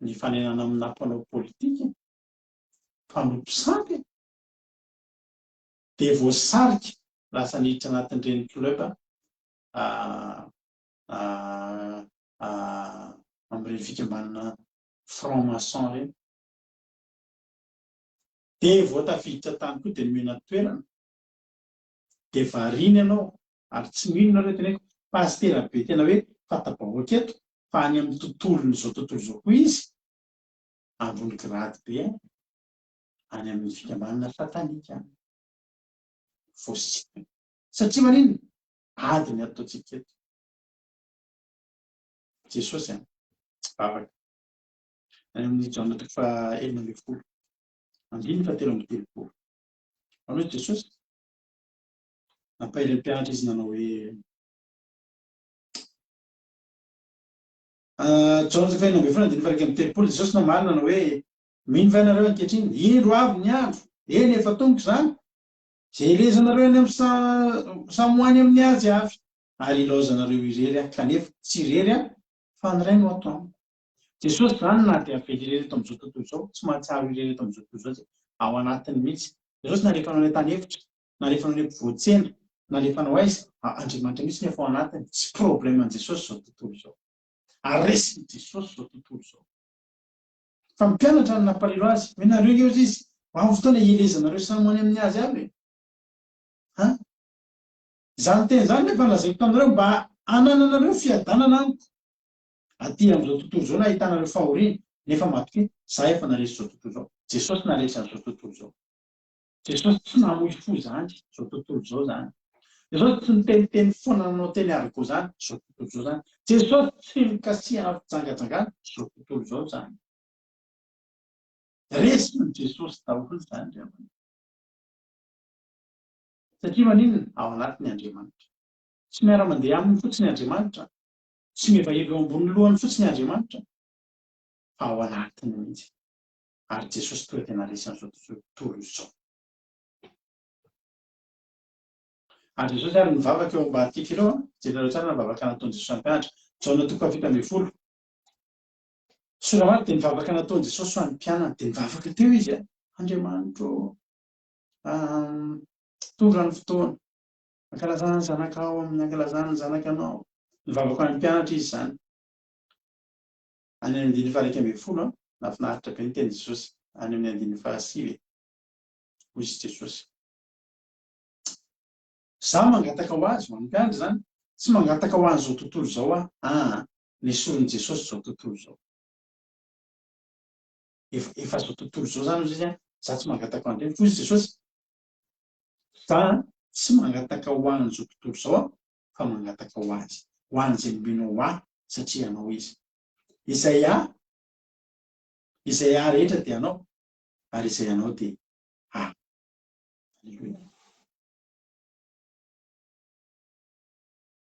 [SPEAKER 1] Nifanenana amina mpanao politika, mpanompo sampy e! Dia voasarika lasa niditra anatin'ireny club amin'ireny fikambanana franc maçon ireny. Dia vao tafiditra tany koa dia nomena toerana. Dia variana ianao ary tsy mino nareo teneniko pasitera be tena hoe fanta-bahoaka eto fa any amin'ny tontolon'izao tontolo izao koa izy ambony grade be any any amin'ny fikambanana satanika any voasintona satria maninona ady ny ataontsika eto Jesosy an vavaka any amin'ny Jaona toko faha 16 andininy faha 33 manao Jesosy Nampahery ny mpianatra izy nanao hoe, Jaona toko fahenina ambin'ny folo andininy faha 31, Jesosy namaly nanao hoe, Mino va ianareo ankehitriny? Indro avy ny andro, eny efa tonga izany, izay hilezanareo any amin'ny samy ho any amin'ny azy avy, ary hilaozanareo irery aho, kanefa tsy irery aho, fa ny Ray no ato amiko. Jesosy izany na dia avela irery eto amin'izao tontolo izao, tsy mahatsiaro irery eto amin'izao tontolo izao, ao anatiny mihitsy. Jesosy nalefanao any an-tany efitra, Nalefanao any ampovoan-tsena, nalefanao aiza? Andriamanitra mihitsy no efa ao anatiny. Tsy problème an'i Jesosy izao tontolo izao. Ary resin'i Jesosy izao tontolo izao. Fa ny mpianatra no nampalelo azy. Hoe nareo nge hozy izy, ho avy fotoana hielezanareo samy ho any amin'ny azy avy e. Ha? Izany teny izany nefa lazaiko taminareo mba hanananareo fiadanana amiko. Aty amin'izao tontolo izao no ahitanareo fahoriana, nefa matokia, za efa naresy izao tontolo izao. Jesosy naresy an'izao tontolo izao. Jesosy tsy namoy fo izany, izao tontolo izao izany. Jesosy tsy niteniteny foana nanao teny argot izany, izao tontolo izao izany. Jesosy tsy nikasihana fijangajangana, izao tontolo izao izany. Resin'i Jesosy daholo izany ry havana. Satria maninona? Ao anatiny Andriamanitra. Tsy miara-mandeha aminy fotsiny Andriamanitra, tsy mihevaheva eo ambonin'ny lohany fotsiny Andriamanitra, fa ao anatiny mihitsy. ary Jesosy tonga dia naharesy an'izao tontolo izao. Ary Jesosy ary nivavaka eo ambadika ireo, jereo tsara ny vavaka nataon'i Jesosy mpianatra. Jaona toko faha-17. Sorabaty dia nivavaka nataon'i Jesosy ho an'ny mpianany, dia nivavaka teo izy, Andriamanitro, tonga ny fotoana, ankalazana ny zanakao amin'ny ankalazana ny zanakanao. Nivavaka ho an'ny mpianatra izy izany. Any amin'ny andininy faha-11 an, nahafinaritra be ny tenin'i Jesosy, any amin'ny andininy fahasivy e. Hoy izy Jesosy, Izaho mangataka ho azy, ho an'ny mpiandry izany, tsy mangataka ho an'izao tontolo izao aho, aa, nesorin'i Jesosy izao tontolo izao. Efa, efa izao tontolo izao izany hoy izy an, izaho tsy mangataka ho an'ireny. Hoy izy Jesosy, Izaho tsy mangataka ho an'izao tontolo izao aho, fa mangataka ho azy, ho an'izay mino ahy satria anao izy. Izay ahy, izay ahy rehetra dia anao, ary izay anao dia ahy. Aleloia.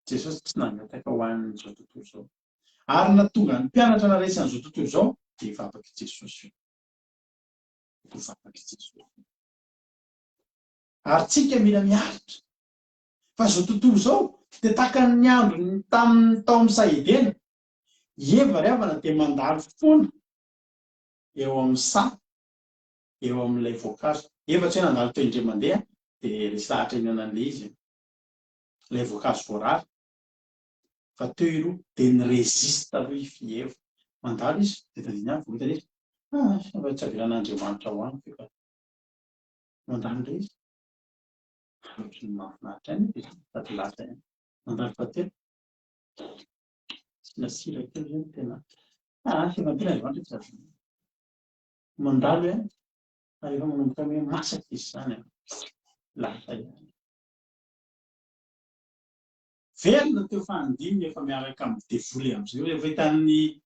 [SPEAKER 1] Jesosy tsy nangataka ho an'izao tontolo izao. Ary na tonga ny mpianatra naresy an'izao tontolo izao, dia vavak'i Jesosy io. Vavak'i Jesosy. Ary tsika mila miaritra. Fa izao tontolo izao dia tahaka ny andron'ny tamin'ny tao amin'ny saha Edena. I Eva ry havana dia mandalo foana eo amin'ny saha, eo amin'ilay voankazo. Eva tsy hoe nandalo teo indray mandeha dia resy lahatra hihinana an'ilay izy, ilay voankazo voarara. Fa teo i aloha dia ni-resiste aloha i Eva. Mandalo izy, dia tadidiny ihany vao hitany izy, ah, fa tsy avelan'Andriamanitra ho any ve ka. Mandalo indray izy. Ohatran'ny mahafinaritra ihany izy, sady lasa ihany. Mandalo fahatelo. Asiana sira kely zany tena. Ah, efa tena Andriamanitra tsy azo. Mandalo ihany. Ary efa manomboka miha masaka izy izany. Lasa ihany. Velona teo fahandininy efa miaraka amin'ny devoly amin'izay. Rehefa hitan'ny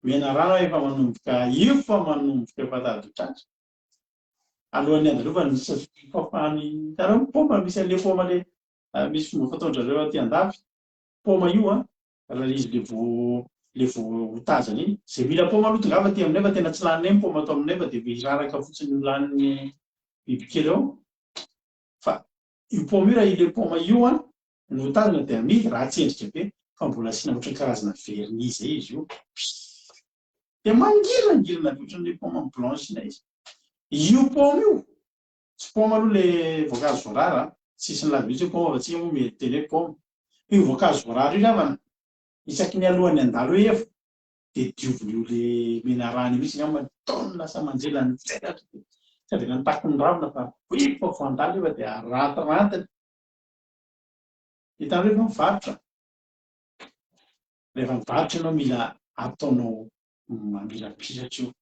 [SPEAKER 1] menarana efa manomboka efa manomboka efa tady ho tratra. Alohan'ny handalovany misy fafany hitanao ny paoma misy an'le paoma le misy fomba fataon-dRareo aty andafy. Paoma io an, raha izy le vao le vao hotazana iny. Izay mila paoma aloha tongava aty aminay fa tena tsy laninay ny paoma ato aminay fa dia hiraraka fotsiny ho lanin'ny bibikely ao. Fa io paoma io raha io le paoma io an no hotazana dia amidy ratsy endrika be fa mbola asiana ohatran'ny karazana vernis zay izy io. Dia mangirangirana be ohatran'ilay paoma blanche ilay izy. Io paoma io, tsy paoma aloha le voankazo voarara an, tsisy nilaza mihitsy hoe paoma fa tsika moa mety teny hoe paoma. Fa io voankazo voarara io ry havana, isaky ny alohan'ny handalo eo Eva dia diovin'io le menarana io mihitsy angamba ny taonina lasa manjela ny tselatra dia tsy avelany takon'ny ravina fa efa vao handalo Eva dia arantirantiny. Hitanareo ve mivarotra? Rehefa mivarotra ianao mila ataonao mamirapiratra io.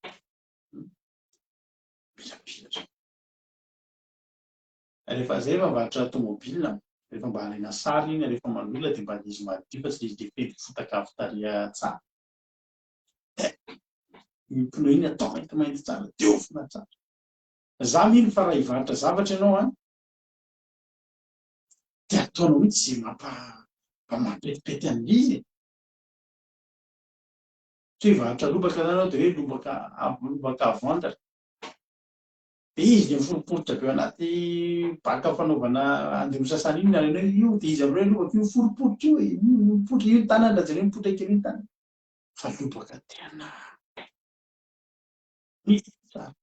[SPEAKER 1] Mamirapiratra. Rehefa zay efa mivarotra tomobile, rehefa mba alaina sary iny, rehefa manolona dia mba le izy madio fa tsy le izy le feno fotaka avy tary tsara. Dia iny pneu iny atao maintimainty tsara, diovina tsara. Za mino fa raha hivarotra zavatra ianao an, dia ataonao mihitsy izay mampa mba mampetipety an'ilay izy e. Tsy hoe hivarotra lobaka zany ianao dia hoe lobaka lobaka à vendre. Dia izy dia miforiporitra be ao anaty bac fanaovana andeha ho sasana iny alainao io dia izy amin'ireo lobaka io miforiporitra io e, mipoitra io ny tanany raha jereo mipoitra kely io ny tanany. Fa lobaka tena mify tsara,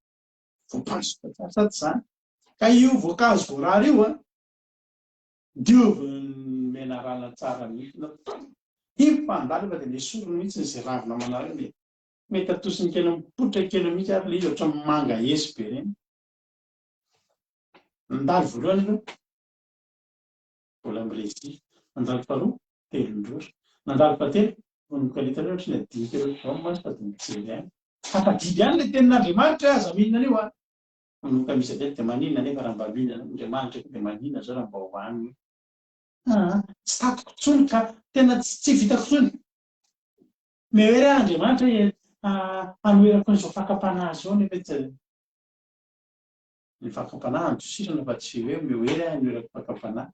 [SPEAKER 1] voapasoka tsara sady izany. Ka io voankazo voarara io an, Dioviny menarana tsara mihitsy na iny mpandalo fa dia nesoriny mihitsy izay ravina manaraka dia mety atosiny kely mipoitra kely mihitsy ary ilay izy ohatran'ny manga esy be ireny. Nandalo voalohany aloha, mbola mirezia. Nandalo faharoa, telon-drora. Nandalo fahatelo, manomboka ny hitanareo ohatran'ny adino kely ohatr'izao ny maso fa dia mijery ihany. Tafadidy ihany ilay tenin'Andriamanitra hoe aza mihinana an'io an! Manomboka misy avy dia maninona anefa raha mba mihinana Andriamanitra koa dia maninona zao raha mba hohaniny aa tsy tatiko tsony ka tena tsy vitako tsony mais hoe re Andriamanitra e hanoherako an'izao fakam-panahy zao nefa tsy ny fakam-panahy andosirana fa tsy hoe omeo hery aho hanoherako fakam-panahy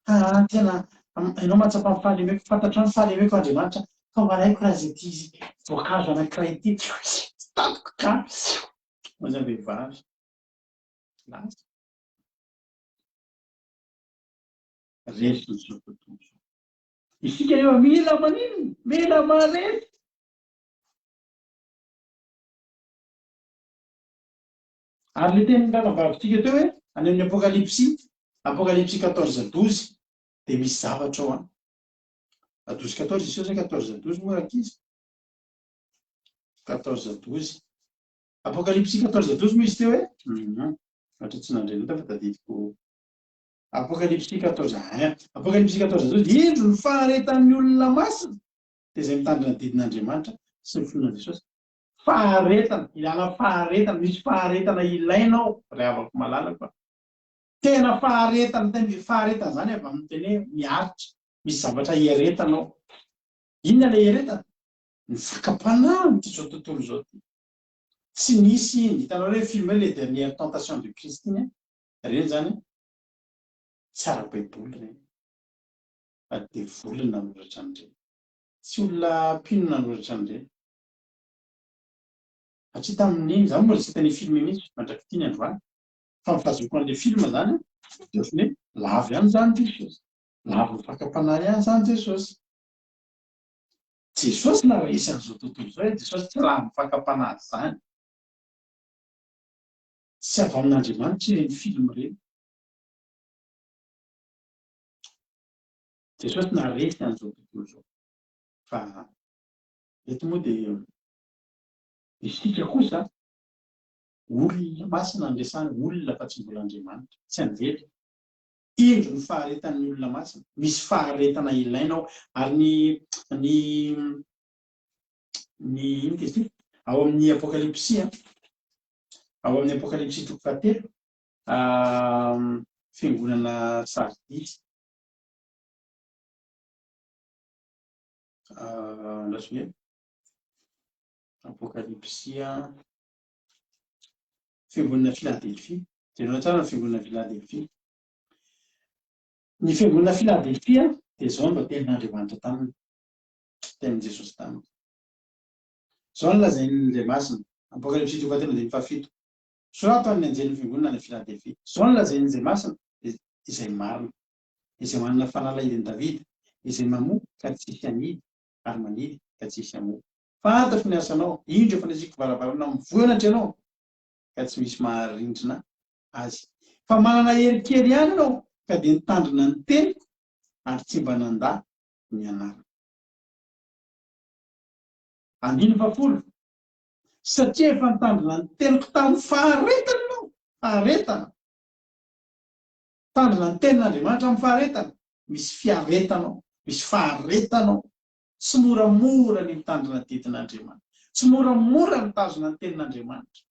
[SPEAKER 1] aa tena ianao mahatsapa ny fahalemeko fantatrao ny fahalemeko Andriamanitra fa ho alaiko raha izay ity voankazo anankiray ity tsy tatiko ka Hoy zany vehivavy. Lasa. Resy izao tontolo izao. Isika eo mila maninona? Mila maresy. Ary le tenin'ny ranabavitsika teo hoe any amin'ny Apokalypsy, Apokalypsy 14 12 dia misy zavatra ao an. 12 14 izy io sa 14 12 moa rankizy? 14 12. Apokalypsy 14 12 moa izy teo e? Hum. Ohatra tsy nandre loatra fa tadidiko. Apokalypsy 14 1. Apokalypsy 14 12. Indro ny faharetan'ny olona masina dia izay mitandrina ny didin'Andriamanitra sy ny finoana Jesosy. Faharetana, ilana faharetana, misy faharetana ilainao ry havako malalako a. Tena faharetana, tena faharetana izany avy amin'ny teny hoe miaritra. Misy zavatra iaretanao. Inona ilay iaretana? Ny fakam-panahy amin'ity izao tontolo izao ity. Tsy nisy iny. Hitanao ireny film hoe Les dernières tentations de Christ iny an? Ireny izany tsy ara-baiboly ireny. Fa devoly no nanoratra an'ireny. Tsy olona mpino nanoratra an'ireny. Satria tamin'iny, izaho mbola tsy hita an'io film io mihitsy mandrak'ity ny androany. Fa ny fahazoako an'ilay film izany an, dia ohatran'ny hoe lavo ihany izany Jesosy. Lavon'ny fakam-panahy ihany izany Jesosy. Jesosy naresy an'izao tontolo izao e, Jesosy tsy raha ny fakam-panahy izany. Tsy avy amin'Andriamanitra ireny film ireny. Jesosy naresy an'izao tontolo izao. Fa. Eto moa dia isika kosa olona masina no resahina, olona fa tsy mbola Andriamanitra, tsy anjely. Indro ny faharetan'ny olona masina, misy faharetana ilaina ao ary ny ny ny inona izy ity? Ao amin'ny Apokalypsy, ao amin'ny Apokalypsy toko fahatelo, fiangonana Sardisy. Andraso kely. Apokalypsy fiangonana Filadelfia. Jereo tsara ny fiangonana Filadelfia. Ny fiangonana Filadelfia dia izao no mba tenin'Andriamanitra taminy. Tenin'i Jesosy taminy. Izao no lazain'ilay masina. Apokalypsy toko fahatelo andininy fahafito. Sorato amin'ny anjelin'ny fiangonana any Filadelfia. Izao no lazain'izay masina, izay marina. Izay manana fanalahidin'i Davida, izay mamoa ka tsy hisy hanidy, ary manidy ka tsy hisy hamoa. Fantatro ny asanao, indro efa nasiako varavarana mivoanatra ianao, ka tsy misy maharindrina azy. Fa manana hery kely ihany ianao, ka dia nitandrina ny teniko, ary tsy mba nandà ny anarako. Andininy fahafolo, Satria efa nitandrina ny teniko tamin'ny faharetana ianao, faharetana. Mitandrina ny tenin'Andriamanitra amin'ny faharetana. Misy fiaretana ao, misy faharetana ao. Tsy moramora ny mitandrina didin'Andriamanitra. Tsy moramora ny mitazona ny tenin'Andriamanitra.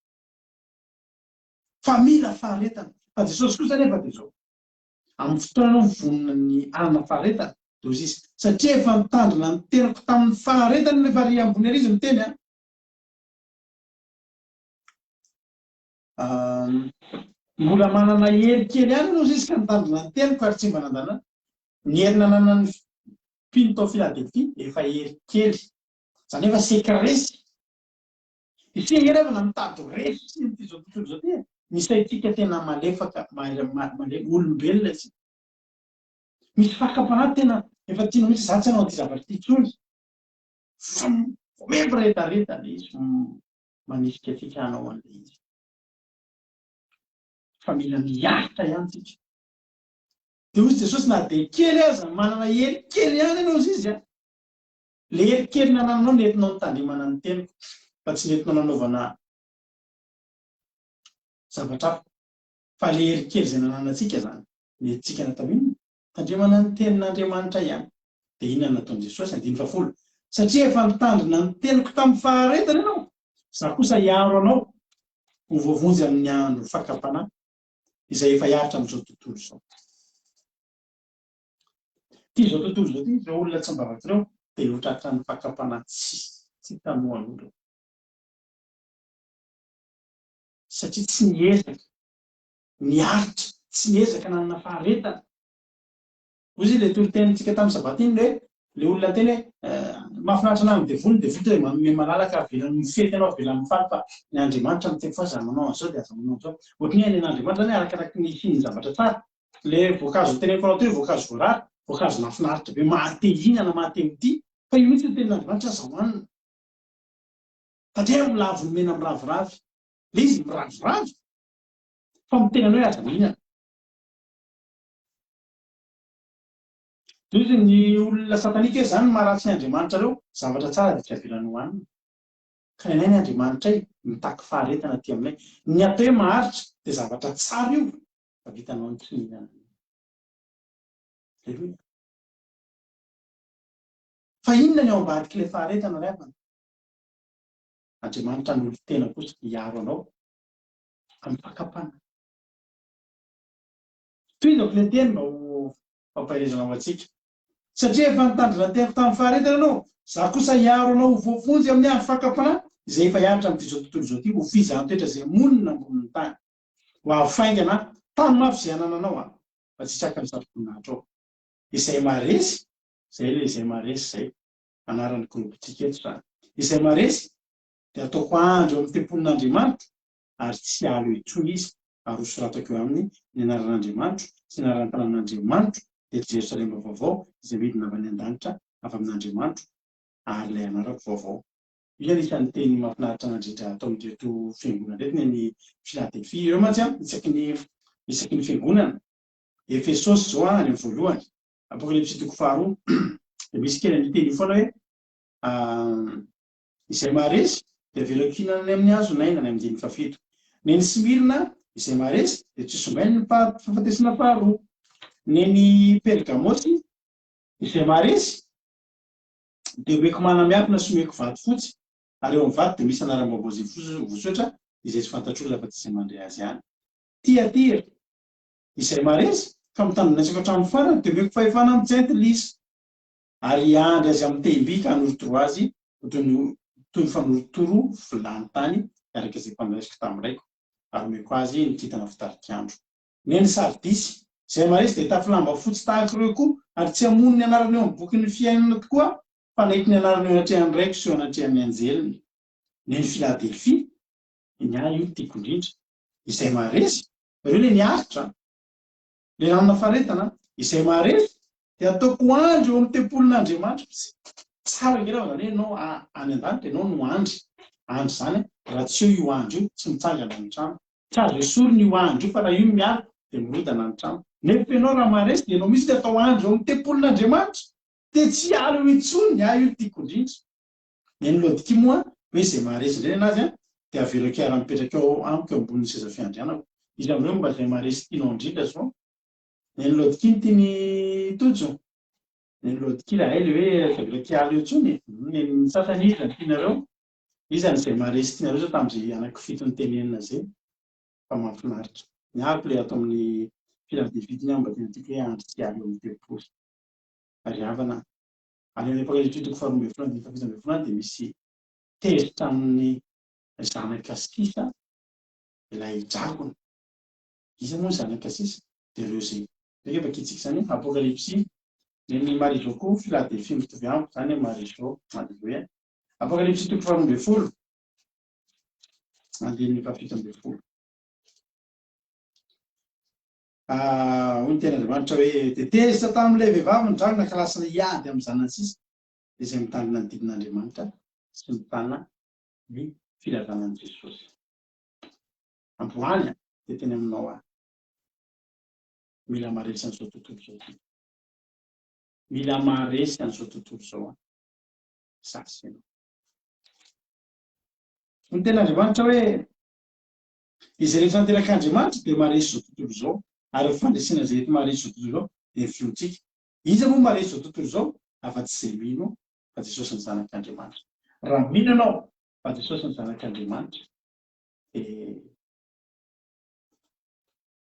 [SPEAKER 1] Fa mila faharetana. Fa Jesosy kosa anefa dia izao. Amin'ny fotoana ianao mivonona ny hanana faharetana, dia hoy izy, satria efa nitandrina ny teniko tamin'ny faharetana nefa ary ambony ery izy miteny an. Mbola manana hery kely ihany aloha izy ka nitandrina ny teniko ary tsy mba nandana ny hery nananan'ny mpino tao Philadelphie efa hery kely. Izany hoe efa seka resy. Isika ange rehefa mitady ho resy sy ny izao tontolo izao ity e. Ny saintsika tena malefaka, malemy, olombelona isika. Misy fakam-panahy tena efa tianao mihitsy, za tsy hanao an'ity zavatra ity intsony. Fa miredareda ilay izy, manisika antsika hanao an'ilay izy. Fa mila miaritra ihany tsika. Dia hoy Jesosy na dia kely aza, manana hery kely ihany ianao hoy izy a. Ilay hery kely nanananao nentinao nitandremana ny teniko fa tsy nentinao nanaovana zavatra hafa. Fa ilay hery kely izay nananantsika izany, nentintsika natao inona? Tandremana ny tenin'Andriamanitra ihany. Dia inona no nataon'i Jesosy? Andininy fahafolo, Satria efa nitandrina ny teniko tamin'ny faharetana ianao, Izaho kosa hiaro anao ho voavonjy amin'ny andro fakam-panahy izay efa hiaritra amin'izao tontolo izao. Ity izao tontolo izao ity, ireo olona tsy mivavaka ireo dia ho tratran'ny fakam-panahy tsy tsy tanohan'olona ireo. Satria tsy niezaka niaritra, tsy niezaka nanana faharetana. Hoy izy ilay toritenintsika tamin'ny sabata iny hoe ilay olona niteny hoe mahafinaritra anah ny devoly, ny devoly dia manome malalaka avelany mifety anao, avelany mifaly fa ny Andriamanitra miteny fa aza manao an'izao dia aza manao an'izao. Ohatran'ny hoe ny an'Andriamanitra izany arakaraky ny hisian'ny zavatra tsara. Ilay voankazo noteneniko anao teo hoe voankazo voarara, voankazo mahafinaritra be, maha-te hihinana, maha-te ho tia, fa io mihitsy ny tenin'Andriamanitra aza hohanina. Tandremo lavon'ny mena miraviravy. Ilay izy miraviravy fa miteny anao hoe aza mihinana. Toy ny olona satanika hoe zany maharatsy ny Andriamanitrareo, zavatra tsara dia tsy avelany hohanina. Ka ny anay ny Andriamanitray mitaky faharetana aty aminay. Ny atao hoe maharitra dia zavatra tsara io fa vitanao ny tsy mihinana an'io. Aleloia. Fa inona ny ao ambadik'ilay faharetana ry havana? Andriamanitra hanolo-tena kosa hiaro anao amin'ny fakam-panahy. Tohizako ilay teny mba ho fampaherezana ho antsika. Satria efa nitandrina ny teniko tamin'ny faharetana ianao, izaho kosa hiaro anao ho voavonjy amin'ny andro fakam-panahy izay efa hiaritra amin'ity izao tontolo izao ity, ho fizahan-toetra izay monina ambonin'ny tany. Ho avy faingana aho, tano mafy izay anananao aho, fa tsy hisaka ny satroboninahitra ao. Izay maharesy, izay ilay izay maharesy izay, anaran'ny groupe-ntsika eto izany. Izay maharesy dia ataoko andry eo amin'ny tempolin'Andriamanitra, ary tsy hiala eo intsony izy, ary hosoratako eo aminy ny anaran'Andriamanitro sy ny anaran'ny tanànan'Andriamanitro, dia Jerosalema vaovao izay midina avy any an-danitra avy amin'Andriamanitro, ary ilay anarako vaovao. Io anisan'ny teny mahafinaritra anah indrindra ato amin'ireto fiangonana ireto ny an'i Filadelfia. Ireo mantsy an, isaky ny isaky ny fiangonana, Efesosy izao an, any amin'ny voalohany, Apokalypsy toko faharoa, dia misy kely an'io teny io foana hoe. Izay maharesy dia avelako hihinana any amin'ny hazon'aina, any andininy fahafito. Neny Smyrna, izay maharesy dia tsy hosombainy ny fahafatesana faharoa. Neny Pergamosy, izay maharesy dia omeko mana miafina sy omeko vato fotsy, ary eo amin'ny vato dia misy anaram-baovao izay voasotra izay tsy fantatr'olona afa-tsy izay mandre azy ihany. Tyatira, izay maharesy ka mitandrina ny aiko hatramin'ny farany dia omeko fahefana amin'ny jentilisa. Ary hiandry azy amin'ny tehim-by ka hanorotoro azy ho toy ny toy ny fanorotoro vilany tany araka izay mpanoraisiko tamin'ny raiko, ary omeko azy ny kintana fitarik'andro. Neny Sardisy, izay maharesy dia hitafy lamba fotsy tahaka ireo koa, ary tsy hamono ny anarany eo amin'ny bokin'ny fiainana tokoa, fa hanaiky ny anarany eo anatrehan'ny Raiko sy eo anatrehan'ny anjeliny. Neny Filadelfia, ny ahy io no tiako indrindra, izay maharesy, ireo ilay niaritra, ilay nanana faharetana, izay maharesy dia ataoko andry eo amin'ny tempolin'Andriamanitra. Tsara ange raha zany hoe ianao any an-danitra ianao no andry. Andry izany, raha tsy eo io andry io, tsy mitsangana ny trano. Tsy azo esorina io andry io fa raha io no miala dia mirodana ny trano. Nefa ianao raha maharesy dia ianao mihitsy no atao andry eo amin'ny tempolin'Andriamanitra. Dia tsy hiala eo intsony, ny ahy io no tiako indrindra. Ny an'i Lodikia moa hoe izay maharesy indray ny anazy dia avelako hiara-mipetraka eo amiko eo ambonin'ny seza fiandrianako. Iza amin'ireo no mba izay maharesy tianao indrindra zao? Ny an'i Lodikia no tian'i Tojo? Ny an'i Lodikia raha hay ilay hoe tsy avelako hiala eo intsony e. Ny an'ny sasany iza no tianareo? Iza no izay maharesy tianareo zao tamin'izay anankifito notenenina izay? Fa mahafinaritra. Ny ahako ilay ato amin'ny Filadelfia ity ny mba tena tiako hoe andry tsy hiala eo amin'ny tempoly. Ry havana a. Any amin'ny Apokalypsy toko faharoa ambin'ny folo andininy fahafito ambin'ny folo any dia misy tezitra amin'ny zanaka sisa ilay dragona. Iza moa ny zanaka sisa? Dia ireo izay. Ndray vakintsika izany Apokalypsy. Ny Marie Jo koa Filadelfia mitovy amiko izany Marie Jo. Alléluia. Apokalypsy toko faharoa ambin'ny folo andininy fahafito ambin'ny folo. Ah, hoy ny tenin'Andriamanitra hoe dia tezitra tamin'ilay vehivavy ny dragona ka lasa hiady amin'ny zanany sisa izay mitandrina ny didin'Andriamanitra sy mitana ny filazana an'i Jesosy. Androany dia teny aminao aho. Mila maharesy an'izao tontolo izao ity. Mila maharesy an'izao tontolo izao aho. Izaho sy ianao. Ny tenin'Andriamanitra hoe Izay rehetra naterak'Andriamanitra dia maharesy izao tontolo izao, ary ny fandresena izay enti-maharesy izao tontolo izao dia ny finoantsika. Iza moa maharesy izao tontolo izao afa-tsy izay mino fa Jesosy ny Zanak'Andriamanitra? Raha mino ianao fa Jesosy ny Zanak'Andriamanitra dia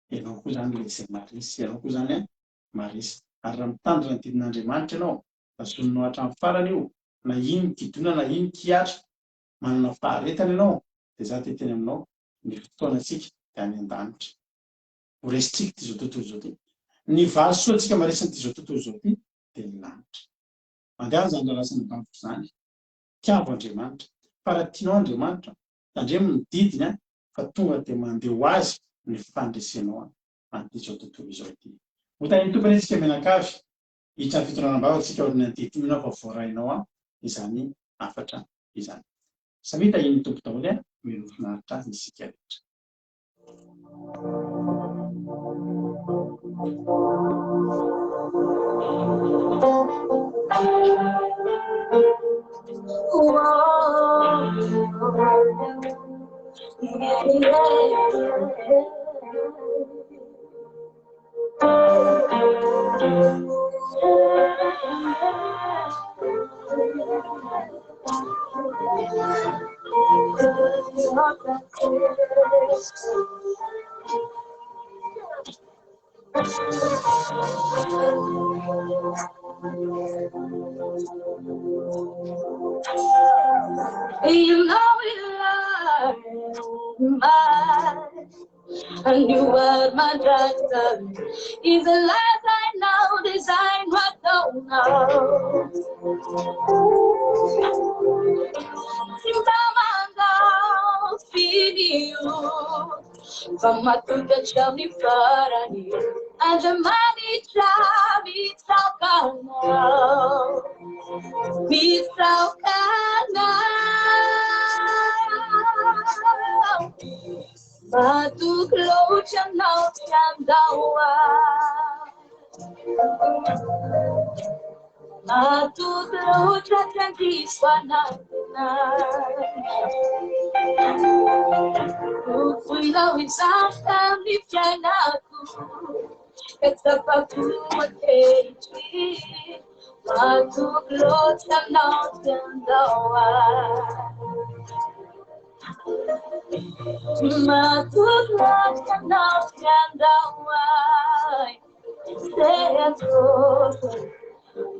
[SPEAKER 1] ianao koa izany ilay izay maharesy, ianao koa izany maharesy. Ary raha mitandrina ny didin'Andriamanitra ianao, tazoninao hatramin'ny farany io, na inon-kidona na inon-kihatra, manana faharetana ianao dia za te hiteny aminao ny fotoanantsika dia any an-danitra. Ho resintsika ity izao tontolo izao ity. Ny valisoantsika maresy an'ity izao tontolo izao ity dia ny lanitra. Mandehana izany rahalahy sy ny vaviko izany. Tiavo Andriamanitra. Fa raha tianao Andriamanitra, tandremo ny didiny an, fa tonga dia mandeha ho azy ny fandresenao an'ity izao tontolo izao ity. Ho tahin'ny Tompo anie isika mianakavy. Hiditra ny fitondrana am-bava tsika aorian'ity ity mino aho fa voarainao an izany hafatra izany. Samia tahian'ny Tompo daholo an, mialoha finaritra isika rehetra.
[SPEAKER 3] You know you love my And you are my doctor. Is the life I know, design what don't know. Tamandao finio, fa matoky hatramin'ny farany. Andriamanitra mitsaoka anao, mitsaoka anao. Matoky loatra anao tsy handao ahy. Matoky loatra tsy handiso anao. Nofoinao izany tamin'ny fiainako, ka tsapako ankehitriny. Matoky loatra anao tsy handao ahy. Matoky loatra anao tsy handao ahy.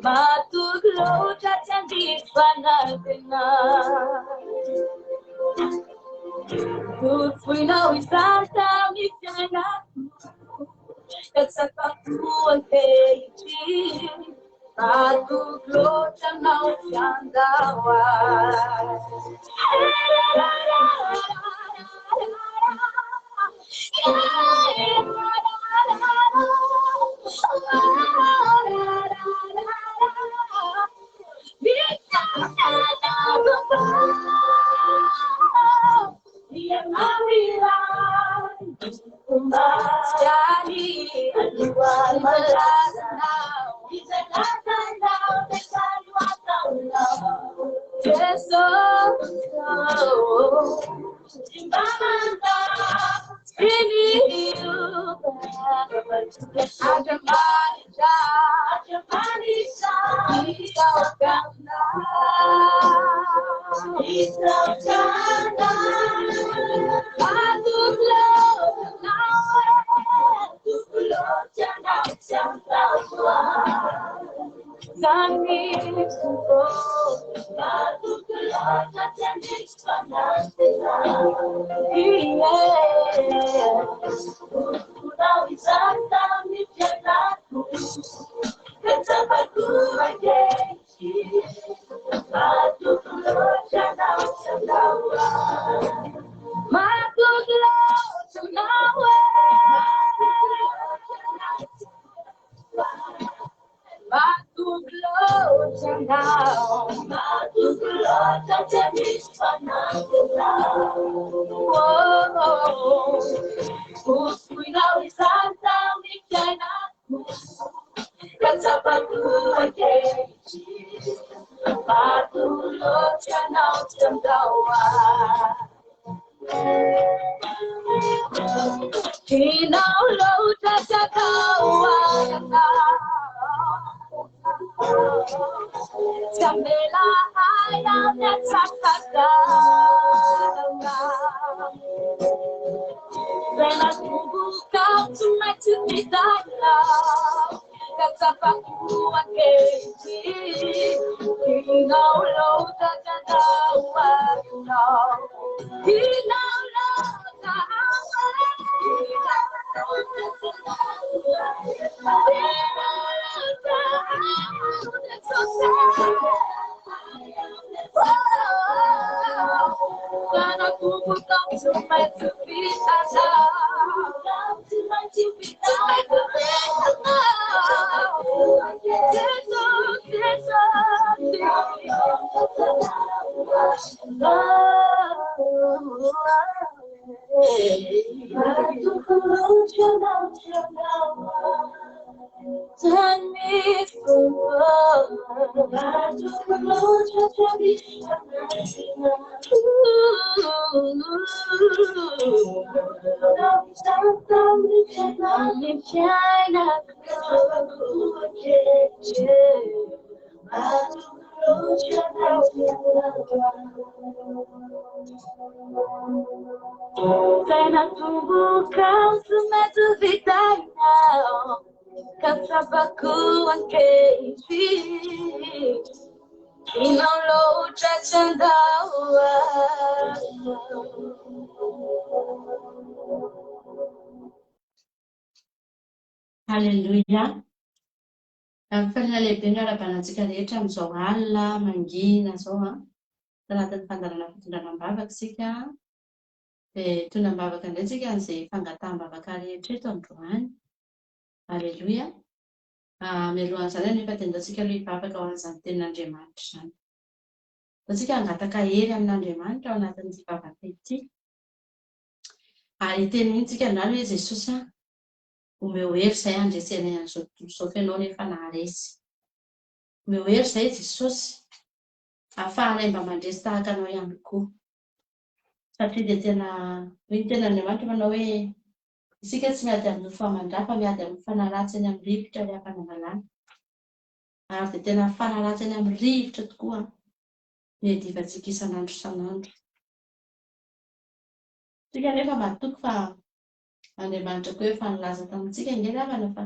[SPEAKER 3] Matoky loatra tsy handiso fanantenana. Nofoinao izany tamin'ny fiainako, ka tsapako ankehitriny. Matoky loatra anao tsy handao ahy.
[SPEAKER 5] Alléluia. Fifaliana lehibe ny miarahaba antsika rehetra amin'izao alina mangina izao. Tanatin'ny fandaharana fitondrana am-bavaka isika. Dia hitondra am-bavaka indray isika an'izay fangataham-bavaka rehetra eto androany. Alléluia. Mialohan'izany anefa dia andaontsika aloha hivavaka ho an'izany tenin'Andriamanitra izany. Andaontsika hangataka hery amin'Andriamanitra ao anatin'ity vavaka ity. Ary hiteny mihitsy isika androany hoe Jesosy a, omeo hery izay handresenay an'izao tontolo izao fa Ianao no efa naharesy. Omeo hery izay Jesosy. Ahafahanay mba mandresy tahaka anao ihany koa. Satria dia tena, hoy ny tenin'Andriamanitra manao hoe, isika tsy miady amin'ny nofo aman-drà fa miady amin'ny fanahy ratsy eny amin'ny rivotra ry havana malala. Ary dia tena fanahy ratsy eny amin'ny rivotra tokoa ny iadivantsika isan'andro isan'andro. Isika anefa matoky fa Andriamanitra koa efa nilaza tamintsika ange ry havana fa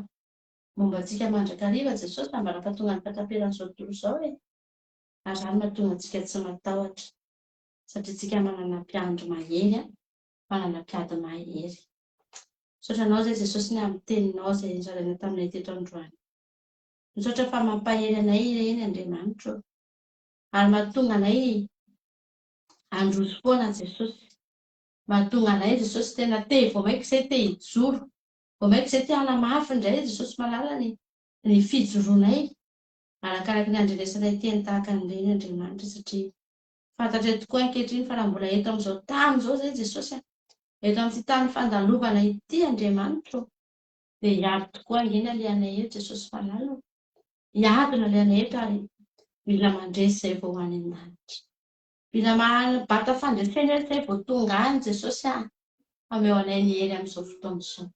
[SPEAKER 5] momba antsika mandrakariva Jesosy ambara-pahatongan'ny fahataperan'izao tontolo izao e! Ary izany mahatonga antsika tsy matahotra satria tsika manana mpiandry mahery a, manana mpiady mahery. Misaotra anao izay Jesosy ny amin'ny teninao izay nozaraina taminay teto androany. Misaotra fa mampahery anay ireny Andriamanitro ô. Ary mahatonga anay handroso foana Jesosy. Mahatonga anay Jesosy tena te vao maika izay te hijoro. Vao maika izay te hanamafy indray Jesosy malala ny ny fijoroanay. Arakaraka ny andrenesanay teny tahaka an'ireny Andriamanitra satria fantatray tokoa ankehitriny fa raha mbola eto amin'izao tany izao izay Jesosy a, eto amin'ity tany fandalovana ity Andriamanitro dia hiady tokoa ange ny alehanay eto Jesosy malala o. Hiady ny alehanay eto ary mila mandresy izay vao ho any an-danitra. Mila mibata fandresena eto izay vao tonga any Jesosy a. Omeo anay ny hery amin'izao fotoana izao.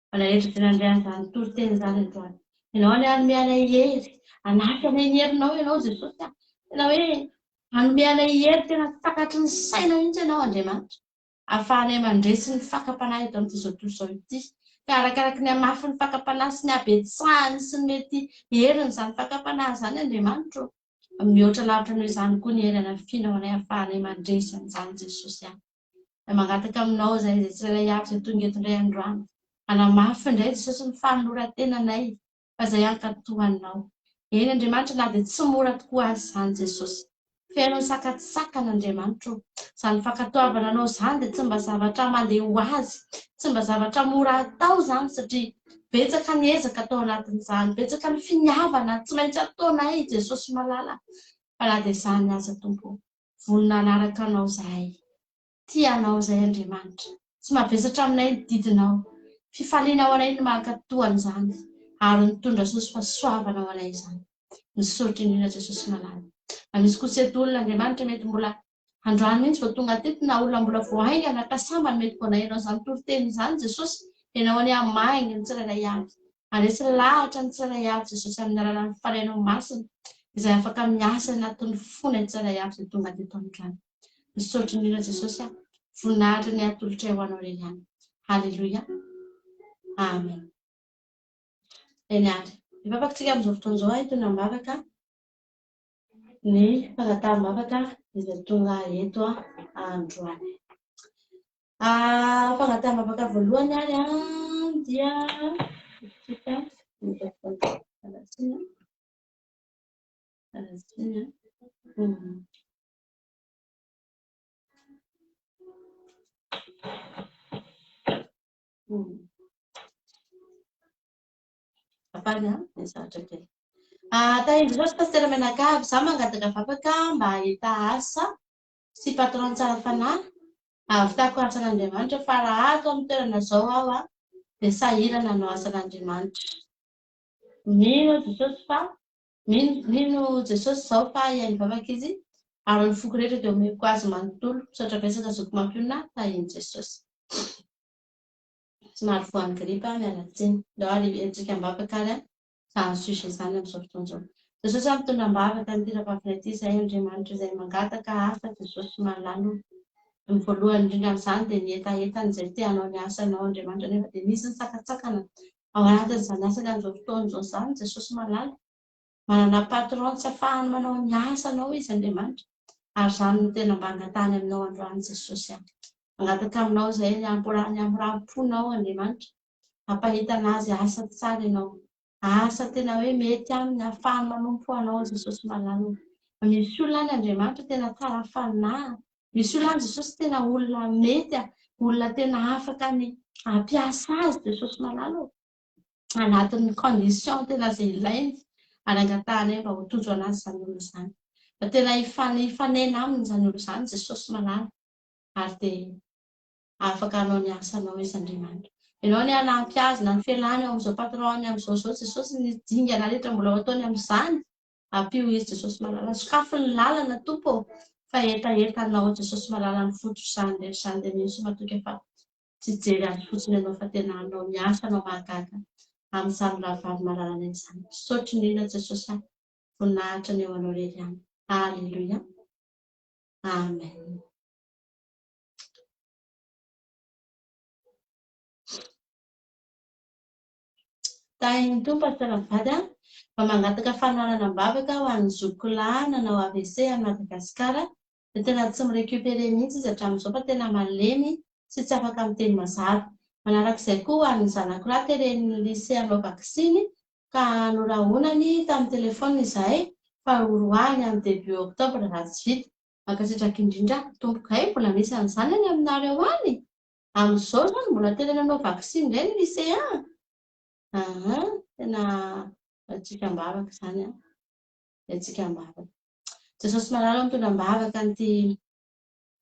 [SPEAKER 5] Fa rehetra izay nandre an'izany toriteny izany androany. Ianao anie hanome anay hery, hanafy anay ny herinao Ianao Jesosy a. Tena hoe hanome anay hery tena tsy takatry ny saina mihitsy Ianao Andriamanitra. Ahafahanay mandresy ny fakam-panahy eto amin'ity izao tontolo izao ity. Ka arakaraky ny hamafin'ny fakam-panahy sy ny habetsahany sy ny mety herin'izany fakam-panahy izany Andriamanitra ô. Mihoatra lavitra noho izany koa ny hery anafianao anay ahafahanay mandresy an'izany Jesosy a. Dia mangataka aminao izay izay tsirairay avy izay tonga eto indray androany. Hanamafy indray Jesosy ny fanoloran-tenanay fa izay hankatò anao. Eny Andriamanitra na dia tsy mora tokoa aza izany Jesosy. Feno ny sakantsakana Andriamanitra o. Izany fankatoavana anao izany dia tsy mba zavatra mandeha ho azy, tsy mba zavatra mora atao izany satria betsaka ny ezaka atao anatin'izany, betsaka ny finiavana tsy maintsy ataonay Jesosy malala. Fa na dia izany aza Tompo o, Vonona hanaraka Anao izahay. Tia Anao izahay Andriamanitra. Tsy mavesatra aminay ny didinao. Fifaliana ho anay ny mankatò an'izany ary nitondra soa sy fahasoavana ho anay izany. Misaotra indrindra Jesosy malala. Raha misy kosa eto olona Andriamanitra mety mbola androany mihitsy vao tonga teto na olona mbola vao haingana ka sambany mety vao naheno an'izany toriteny izany Jesosy, Ianao anie hamaingy ny tsirairay avy. Handresy lahatra ny tsirairay avy Jesosy amin'ny alalan'ny Fanahinao Masina izay afaka miasa anatin'ny fonay tsirairay avy izay tonga teto androany. Misaotra indrindra Jesosy a. Voninahitra ny atolotray ho anao irery ihany. Haleloia. Amen. Eny ary. Mivavaka tsika amin'izao fotoana izao hitondra am-bavaka ny fangataham-bavaka izay tonga eto androany. Fangataham-bavaka voalohany ary dia isika Afany an, ny zavatra kely. Tahiry Jesosy Pasitera mianakavy, za mangataka vavaka mba hahita asa sy patron tsara fanahy Ahavitako asan'Andriamanitra fa raha ato amin'ny toerana zao aho dia sahirana hanao asan'Andriamanitra. Mino aho Jesosy fa mino mino Jesosy zao fa hihaino vavaka izy ary ny foko rehetra dia omeko azy manontolo. Misaotra betsaka zoky mampionona tahin'i Jesosy. Somary voan'ny grippe aho miala tsiny. Ndao ary entintsika am-bavaka ary izany sujet izany amin'izao fotoana izao. Jesosy a mitondra am-bavaka an'ity rahavavina ity izay Andriamanitra izay mangataka asa Jesosy malala o. Ny voalohany indrindra amin'izany dia ny hetahetany izay te hanao ny asanao Andriamanitra nefa dia misy ny sakantsakana ao anatin'izany asany amin'izao fotoana izao izany Jesosy malala. Manana patron tsy afahany manao ny asanao izy Andriamanitra ary izany no tena mba angatahany aminao androany Jesosy a. Mangataka aminao izay ny hamoram-ponao Andriamanitra Ampahitana azy asa tsara ianao. Asa tena hoe mety aminy ahafahany manompo anao Jesosy malala o. Misy olona any Andriamanitra tena tsara fanahy. Misy olona any Jesosy tena olona mety, olona tena afaka ny hampiasa azy Jesosy malala o. Anatin'ny condition tena izay ilainy ary angatahanay mba ho tojo anazy izany olona izany. Mba tena hifanena aminy izany olona izany Jesosy malala. Ary dia afaka hanao ny asanao izy Andriamanitra. Ianao anie hanampy azy na ny fialany eo amin'izao patron-ny amin'izao izao Jesosy ny dingana rehetra mbola ho ataony amin'izany. Ampio izy Jesosy malala. Sokafy ny lalana Tompo ô, fa hetahetanao Jesosy malala ny fototra izany rehetra izany dia mino sy matoky aho fa tsy hijery azy fotsiny ianao fa tena hanao ny asanao mahagaga amin'izany rahavavy malalanay izany. Misaotra indrindra Jesosy a. Voninahitra ny eo anao irery ihany. Alléluia. Amen. Tahin'ny Tompo Pasteur mivady a! Mba mangataka fanohanana am-bavaka ho an'ny zokiko lahy nanao AVC any Madagasikara dia tena tsy mi-recuperer mihitsy izy hatramin'izao fa tena malemy sy tsy afaka miteny mazava. Manarak'izay koa ho an'ny zanako lahy teren'ny lycée hanao vaksiny ka norahonany tamin'ny téléphone izahay fa horoahiny amin'ny début octobre raha tsy vita. Mankasitraka indrindra tompoko. Hay mbola misy an'izany any aminareo any? Amin'izao izany mbola tena nanao vaksiny indray ny lycéen? Aa, tena antsika am-bavaka izany an. Antsika am-bavaka. Jesosy malala mitondra am-bavaka an'ity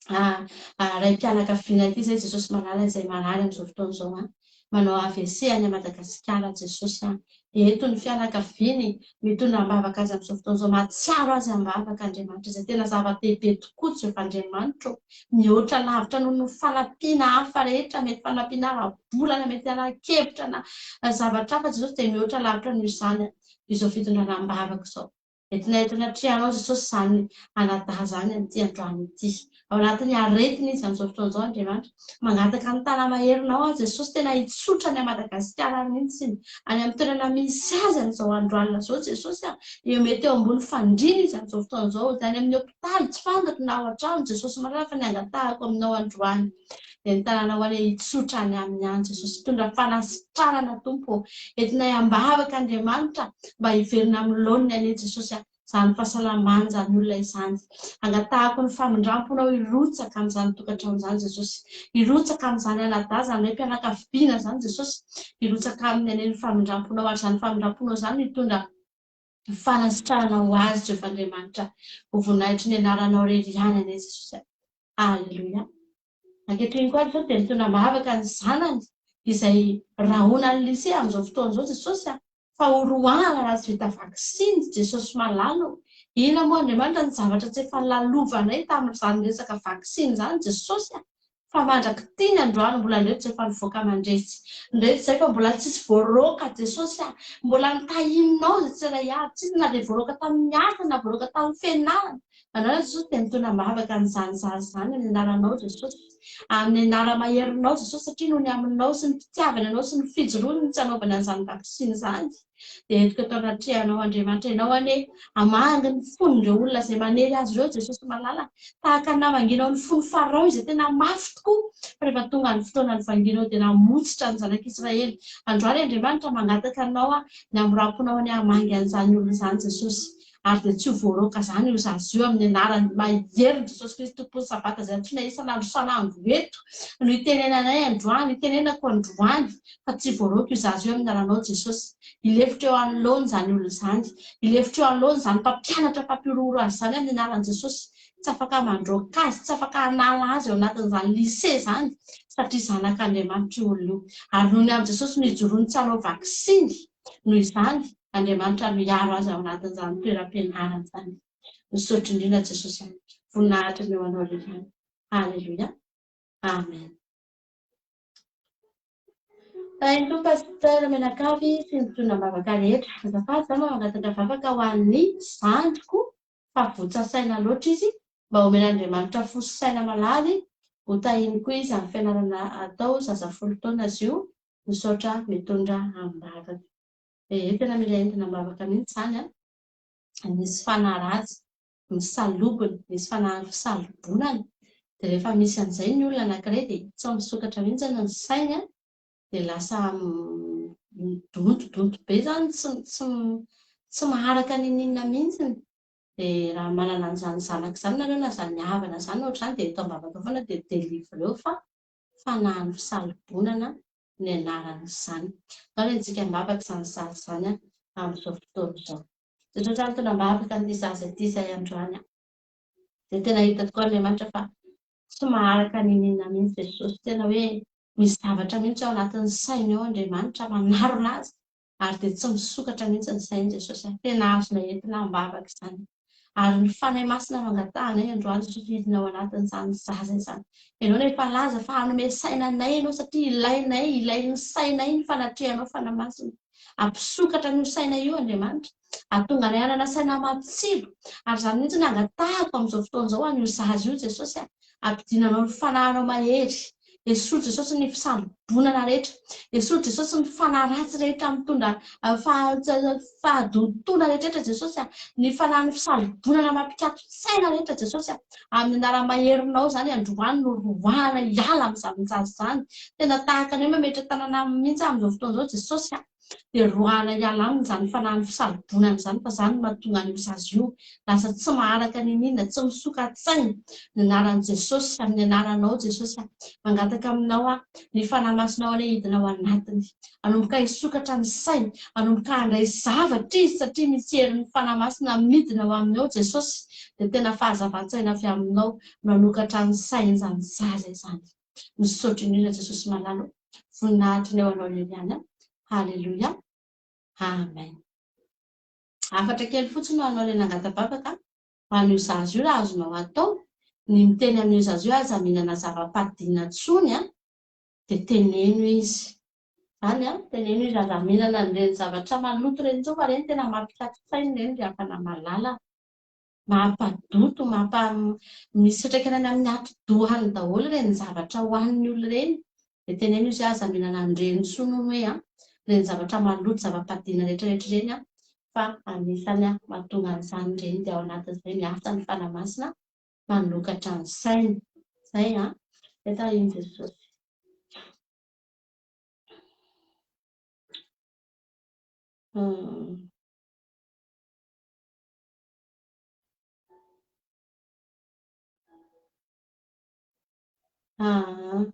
[SPEAKER 5] raim-pianakaviana ity izay Jesosy malala izay marary amin'izao fotoana izao an. Manao AVC any Madagasikara Jesosy an. Eto ny fianakaviany, mitondra am-bavaka azy amin'izao fotoana izao, mahatsiaro azy am-bavaka Andriamanitra, izay tena zava-dehibe tokoa Jehovah Andriamanitra ô, mihoatra lavitra noho ny fanampiana hafa rehetra, mety fanampiana ara-bola na mety ara-kevitra na zavatra hafa Jesosy dia mihoatra lavitra noho izany izao fitondrana am-bavaka izao. Entina eto anatrehanao Jesosy izany anadahy izany amin'ity androany ity. Ao anatin'ny aretina izy amin'izao fotoana izao Andriamanitra. Mangataka ny tana-maherinao aho Jesosy tena hitsotra any Madagasikara mihitsy any amin'ny toerana misy azy amin'izao andro alina izao Jesosy a. Eo mety eo ambony fandriana izy amin'izao fotoana izao, any amin'ny hopitaly tsy fantatro na ao an-trano Jesosy malala fa ny angatahako aminao androany dia ny tananao anie hitsotra any aminy any Jesosy hitondra fanasitranana Tompo ô. Entinay am-bavaka Andriamanitra mba hiverina amin'ny laoniny anie Jesosy a. Izany fahasalamana izany olona izany. Angatahako ny famindramponao hirotsaka amin'izany tokantrano izany Jesosy. Hirotsaka amin'izany anadahy izany raim-pianakaviana izany Jesosy. Hirotsaka aminy anie ny famindramponao ary izany famindramponao izany hitondra fanasitranana ho azy Jehovah Andriamanitra. Ho voninahitry ny anaranao irery ihany anie Jesosy a. Aleloia. Ankehitriny koa Jesosy dia mitondra am-bavaka ny zanany izay rahonan'ny lycée amin'izao fotoana izao Jesosy a, fa ho roahana raha tsy vita vaksiny Jesosy malala o. Inona moa Andriamanitra ny zavatra tsy efa lalovanay tamin'izany resaka vaksiny izany Jesosy a, fa mandrak'ity ny androany mbola ndreto tsy efa nivoaka mandresy ndreto izay fa mbola tsisy voaroaka Jesosy a, mbola nitahianao izay tsirairay avy, tsisy na dia voaroaka tamin'ny asa na voaroaka tamin'ny fianarana Anarana Jesosy dia mitondra am-bavaka an'izany zaza izany amin'ny anaranao Jesosy. Amin'ny anara-maherinao Jesosy satria noho ny aminao sy ny fitiavany anao sy ny fijoroany no tsy anaovany an'izany vaksiny izany. Dia entiko eto anatrehanao Andriamanitra ianao anie hamangy ny fon'ireo olona izay manery azy ireo Jesosy malala. Tahaka ny namangianao ny fon'i Farao izay tena mafy tokoa fa rehefa tonga ny fotoana nivangianao dia namotsitra ny zanak'Israely. Androany Andriamanitra mangataka anao aho ny hamoram-ponao anie hamangy an'izany olona izany Jesosy. ary dia tsy ho voaroaka izany io zaza io amin'ny anaran'ny maherin'i Jesosy Kristy Tompon'ny Sabata izay antsoina isan'andro isan'andro eto no itenenanay androany, itenenako androany fa tsy voaroaka io zaza io amin'ny anaranao Jesosy. Hilefitra eo anoloany izany olona izany, hilefitra eo anoloany izany mpampianatra mpampihorohoro azy izany amin'ny anaran'i Jesosy. Tsy afaka mandroaka azy, tsy afaka hanala azy ao anatin'izany lycée izany satria zanak'Andriamanitra io olona io. Ary noho ny amin'i Jesosy no ijoroany tsy hanao vaksiny noho izany Andriamanitra no hiaro azy ao anatin'izany toeram-pianarana izany. Misaotra indrindra Jesosy a. Voninahitra ny eo anao irery ihany. Alléluia. Amen. Tahin'ny Tompo Pasteur mianakavy sy ny mpitondra am-bavaka rehetra. Azafady za mba mangataka vavaka ho an'ny zandriko fa votsa saina loatra izy mba omen'Andriamanitra fo sy saina malady ho tahiny koa izy amin'ny fianarana atao zaza folo taona izy io misaotra mitondra am-bavaka. Ee, tena mila entina am-bavaka mihitsy izany an. Misy fanahy ratsy misalobona, misy fanahy fisalobonana. Dia rehefa misy an'izay ny olona anankiray dia tsy misokatra mihitsy ny sainy an, dia lasa midontodonto be izany, tsy tsy tsy maharaka n'inon'inona mihitsy. Dia raha manana an'izany zanaka izany nareo na izany havana izany ohatr'izany dia eto am-bavaka foana dia delivreo fa fanahin'ny fisalobonana ny anaran'izany. Atao ny antsika am-bavaka izany zaza izany amin'izao fotoana izao. Jesosy ary tena am-bavaka an'ity zaza ity izay androany. Dia tena hita tokoa Andriamanitra fa tsy maharaka n'inon'inona mihitsy Jesosy. Tena hoe misy zavatra mihitsy ao anatin'ny sainy ao Andriamanitra manarona azy. Ary dia tsy misokatra mihitsy ny sainy Jesosy a. Tena azonay entina am-bavaka izany. Ary ny Fanahy Masina no angatahanay androany Jesosy hidina ao anatin'izany zaza izany. Ianao no efa nilaza fa hanome saina anay Ianao satria ilainay, ilain'ny sainay ny fanatrehanao Fanahy Masina. Hampisokatra an'io saina io Andriamanitra. Hahatonga anay hanana saina matsilo. Ary izany mihitsy no angatahako amin'izao fotoana izao an'io zaza io Jesosy a. Ampidinanao ny fanahinao mahery. Esory Jesosy ny fisalobonana rehetra. Esory Jesosy ny fanahy ratsy rehetra mitondra fahadotoana rehetra Jesosy a. Ny fanahin'ny fisalobonana mampikato-tsaina rehetra Jesosy a. Amin'ny anara-maherinao izany androany no roahana hiala amin'izany zaza izany. Tena tahaka ny hoe mametra-tanana aminy mihitsy aho amin'izao fotoana izao Jesosy a. Dia roahana hiala aminy izany fanahin'ny fisalobonana izany fa izany no mahatonga an'io zaza io lasa tsy maharaka n'inon'inona, tsy misoka-tsaina. Ny anaran'i Jesosy, amin'ny anaranao Jesosy aho, mangataka aminao aho, ny Fanahy Masinao anie hidina ao anatiny. Hanomboka hisokatra ny sainy, hanomboka handray zavatra izy satria misy herin'ny Fanahy Masina midina ao aminy ao Jesosy, dia tena fahazavan-tsaina avy aminao no hanokatra ny sain'izany zaza izany. Misaotra indrindra Jesosy malala o. Voninahitry ny eo anao irery ihany an. Haleloia. Amen. Hafatra kely fotsiny ho anao ilay nangata-bavaka ho an'io zaza io raha azonao atao ny miteny amin'io zaza io aza mihinana zava-padina intsony an, dia teneno izy. Izany an, teneno izy aza mihinana an'ireny zavatra maloto ireny intsony fa ireny tena mampikato-tsaina ireny ry havana malala. Mampadoto, mampa misy fiantraikany any amin'ny atidohany daholo ireny zavatra hohanin'ny olona ireny. Dia teneno izy hoe aza mihinana an'ireny intsony hono hoe an, ireny zavatra maloto, zava-padina rehetra rehetra ireny an, fa anisany mahatonga an'izany ireny dia ao anatin'izay miasa ny Fanahy Masina manokatra ny saina. Izay an. Dia tahin'i Jesosy. Hmm. Ah.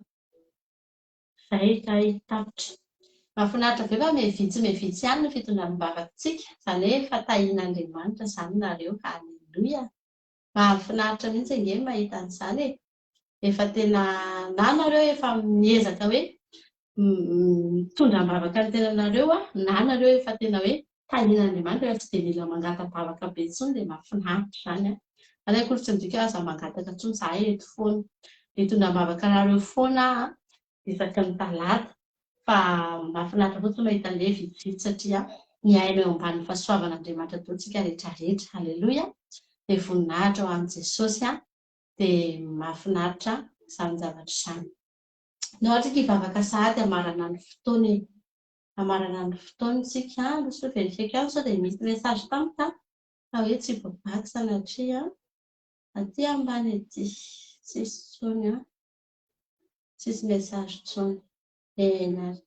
[SPEAKER 5] Zay kay, tapitra. Mahafinaritra be fa miha-vitsy miha-vitsy ihany ny fitondram-bavakantsika. Izany hoe efa tahian'Andriamanitra izany nareo. Haleloia. Mahafinaritra mihitsy ange ny mahita an'izany e. Efa tena na nareo efa miezaka hoe mitondra am-bavaka ny tenanareo na nareo efa tena hoe tahian'Andriamanitra efa tsy dia mila mangata-bavaka be intsony dia mahafinaritra izany an. Izany akory tsy midika hoe aza mangataka intsony, izahay eto foana. Mitondra am-bavaka anareo foana aho isaky ny talata fa mahafinaritra fotsiny mahita an'ilay vitsivitsy satria miaina eo ambanin'ny fahasoavan'Andriamanitra daholo isika rehetra rehetra. Aleloia! Dia voninahitra ho an'i Jesosy an! Dia mahafinaritra izany zavatra izany. Ndao ary tsika hivavaka sahady hamarana ny fotoana e! Hamarana ny fotoana isika, aleo verifieko ihany sao dia misy message tampoka fa hoe tsy voavaky sanatria aty ambany aty. Tsisy intsony an! Tsisy message intsony. Eny ary.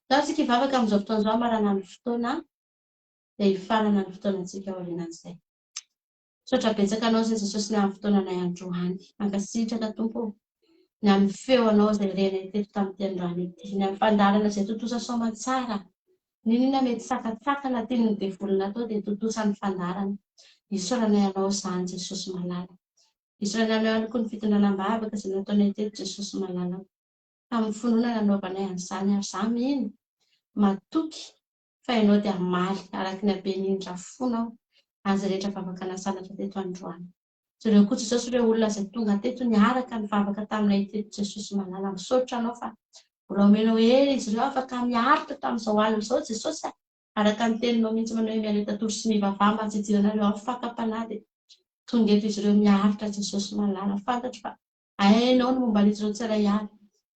[SPEAKER 5] Ndao tsika hivavaka amin'izao fotoana izao hamarana ny fotoana dia hifarana ny fotoanantsika aorianan'izay. Misaotra betsaka Anao izay Jesosy ny amin'ny fotoananay androany. Mankasitraka Tompo ô. Ny amin'ny feo Anao izay renay teto tamin'ity androany ity. Ny amin'ny fandaharana izay tontosa soamantsara. N'inon'inona mety sakantsakana tian'ny devoly natao dia tontosa ny fandaharana. Isaoranay Anao izany Jesosy malala. Isaorana Anao ihany koa ny fitondrana am-bavaka izay nataonay teto Jesosy malala. Tamin'ny finoana nanaovanay an'izany ary izaho mino, matoky fa Ianao dia hamaly araka ny haben'ny indra fonao azy rehetra vavaka nasandratra teto androany. Jereo koa Jesosy ireo olona izay tonga teto niaraka nivavaka taminay teto Jesosy malala. Misaotra Anao fa mbola omenao hery izy ireo afaka miaritra tamin'izao alina izao Jesosy a. Araka ny teninao mihitsy manao hoe miareta tory sy mivavaha mba tsy hidiranareo amin'ny fakam-panahy dia tonga eto izy ireo miaritra Jesosy malala. Fantatro fa hainao ny momba an'izy ireo tsirairay avy.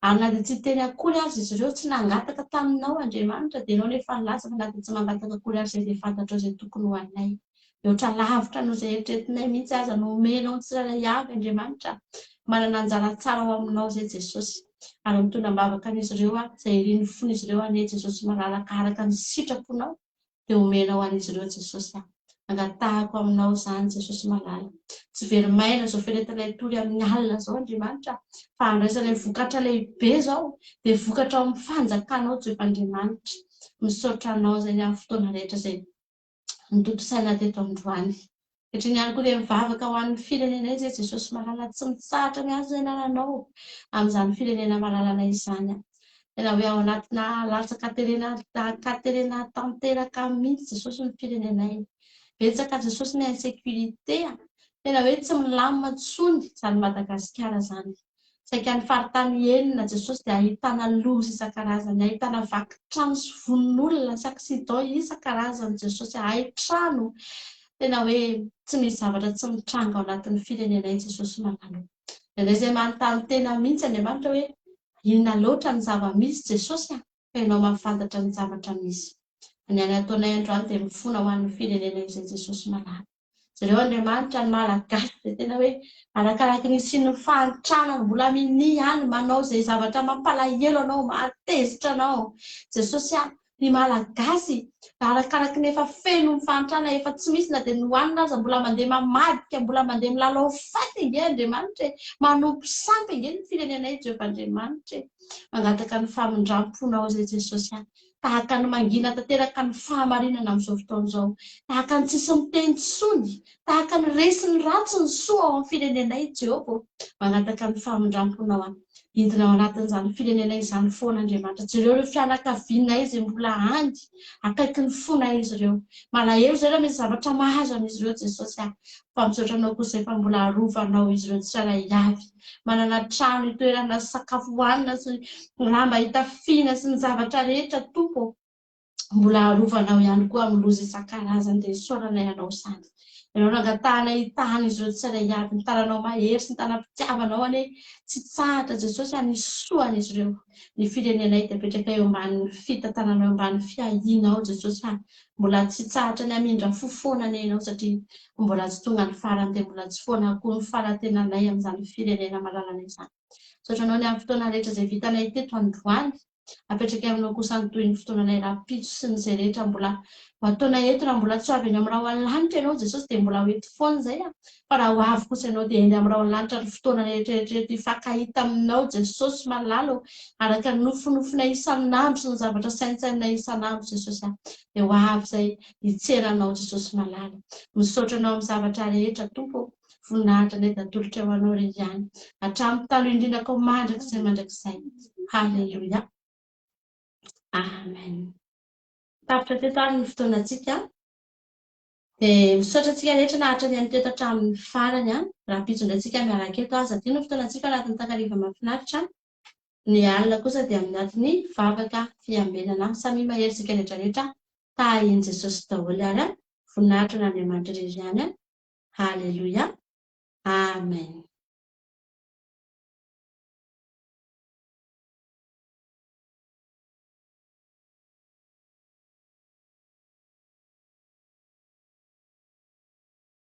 [SPEAKER 5] Ary na dia tsy hiteny akory aza izy ireo, tsy nangataka taminao Andriamanitra, dia ianao nefa nilaza fa na dia tsy mangataka akory aza izay dia fantatrao izay tokony ho anay. Mihoatra lavitra noho izay eritreretinay mihitsy aza no omenao ny tsirairay avy Andriamanitra. Manana anjara tsara ao aminao izay Jesosy. Ary mitondra am-bavaka an'izy ireo aho, izay irin'ny fon'izy ireo anie Jesosy malalaka araka ny sitraponao dia omenao an'izy ireo Jesosy a. Angatahako aminao izany Jesosy malala. Tsy very maina izao firetanay tory amin'ny alina izao Andriamanitra fa handraisanay vokatra lehibe izao dia vokatra ao amin'ny fanjakanao Jehovah Andriamanitra. Misaotra anao izay ny amin'ny fotoana rehetra izay notontosaina teto androany. Ankehitriny ihany koa dia mivavaka ho an'ny firenenay izay Jesosy malala tsy mitsahatra miantso ny anaranao amin'izany firenena malalanay izany. Tena hoe ao anatina latsaka terena ankaterena tanteraka mihitsy Jesosy ny firenenay. Betsaka Jesosy ny insécurité. Tena hoe tsy milamina intsony izany Madagasikara izany. Saika ny faritany enina Jesosy dia ahitana loza isan-karazany, ahitana vaky trano sy vononolona sy accident isan-karazany Jesosy, hay trano. Tena hoe tsy misy zavatra tsy mitranga ao anatin'ny firenenay Jesosy malala. Indraindray izay manontany tena mihitsy Andriamanitra hoe inona loatra ny zava-misy Jesosy a, fa ianao mahafantatra ny zavatra misy. Ny any ataonay androany dia mifona ho an'ny firenena izay Jesosy malala. Jereo Andriamanitra ny Malagasy dia tena hoe arakaraky ny hisian'ny fahantrana no mbola minia ihany manao izay zavatra mampalahelo anao, mahatezitra anao. Jesosy a, ny Malagasy arakaraky ny efa feno ny fahantrana efa tsy misy na dia ny hohanina aza mbola mandeha mamadika, mbola mandeha milalao faty ange Andriamanitra e, manompo sampy ange ny firenenay Jehovah Andriamanitra e. Mangataka ny famindram-ponao izay Jesosy a. Tahaka ny mangina tanteraka ny fahamarinana amin'izao fotoana izao. Tahaka ny tsisy miteny intsony. Tahaka ny resin'ny ratsy ny soa ao amin'ny firenenay Jehovah ô. Mangataka ny famindram-ponao aho. Hidina ao anatin'izany firenenay izany foana Andriamanitra. Jereo ireo fianakavianay izay mbola any, akaikin'ny fonay izy ireo. Malahelo izay raha misy zavatra mahazo an'izy ireo Jesosy ah. Fa misaotra anao kosa efa mbola arovanao izy ireo tsirairay avy. Manana trano itoerana sy sakafo hohanina sy lamba hitafiana sy ny zavatra rehetra Tompo ô. Mbola arovanao ihany koa amin'ny loza isan-karazany dia isaoranay anao izany. Ianao nangatahanay hitahana izy ireo tsirairay avy, ny tananao mahery sy ny tanam-pitiavanao anie tsy tsahatra Jesosy hanisoa an'izy ireo. Ny firenenay dia apetraka eo ambanin'ny fitantananao, eo ambanin'ny fiahianao Jesosy ha. Mbola tsy tsahatra ny hamindra fo foana anie ianao satria mbola tsy tonga ny farany dia mbola tsy foana koa ny fanantenanay amin'izany firenena malalanay izany. Misaotra anao ny amin'ny fotoana rehetra izay vitanay teto androany. Apetraka aminao kosa ny tohin'ny fotoananay rahampitso sy ny izay rehetra mbola ho ataonay eto. Raha mbola tsy ho avy eny amin'ny rahona lanitra ianao Jesosy dia mbola ho eto foana izay a. Fa raha ho avy kosa ianao dia eny amin'ny rahona lanitra ny fotoana rehetra eritrereto hifankahita aminao Jesosy malala ô. Araka ny nofinofinay isan'andro sy ny zavatra saintsaininay isan'andro Jesosy a. Dia ho avy izay hitsena anao Jesosy malala. Misaotra anao amin'ny zavatra rehetra Tompo ô. Voninahitra anie dia atolotra ho anao re ihany hatramin'ny taloha indrindra koa mandrakizay mandrakizay. Haleloia. Amen. Tapitra teto ary ny fotoanantsika. Dia misaotra antsika rehetra naharitra nihaino teto hatramin'ny farany. Rahampitso indray tsika miaraka eto. Aza adino ny fotoanantsika anatin'ny takariva mahafinaritra. Ny alina kosa dia amin'ny anatin'ny vavaka fiambenana. Samia mahery isika rehetra rehetra. Tahin'i Jesosy daholo ary. Voninahitra ho an'Andriamanitra irery ihany. Haleloia. Amen.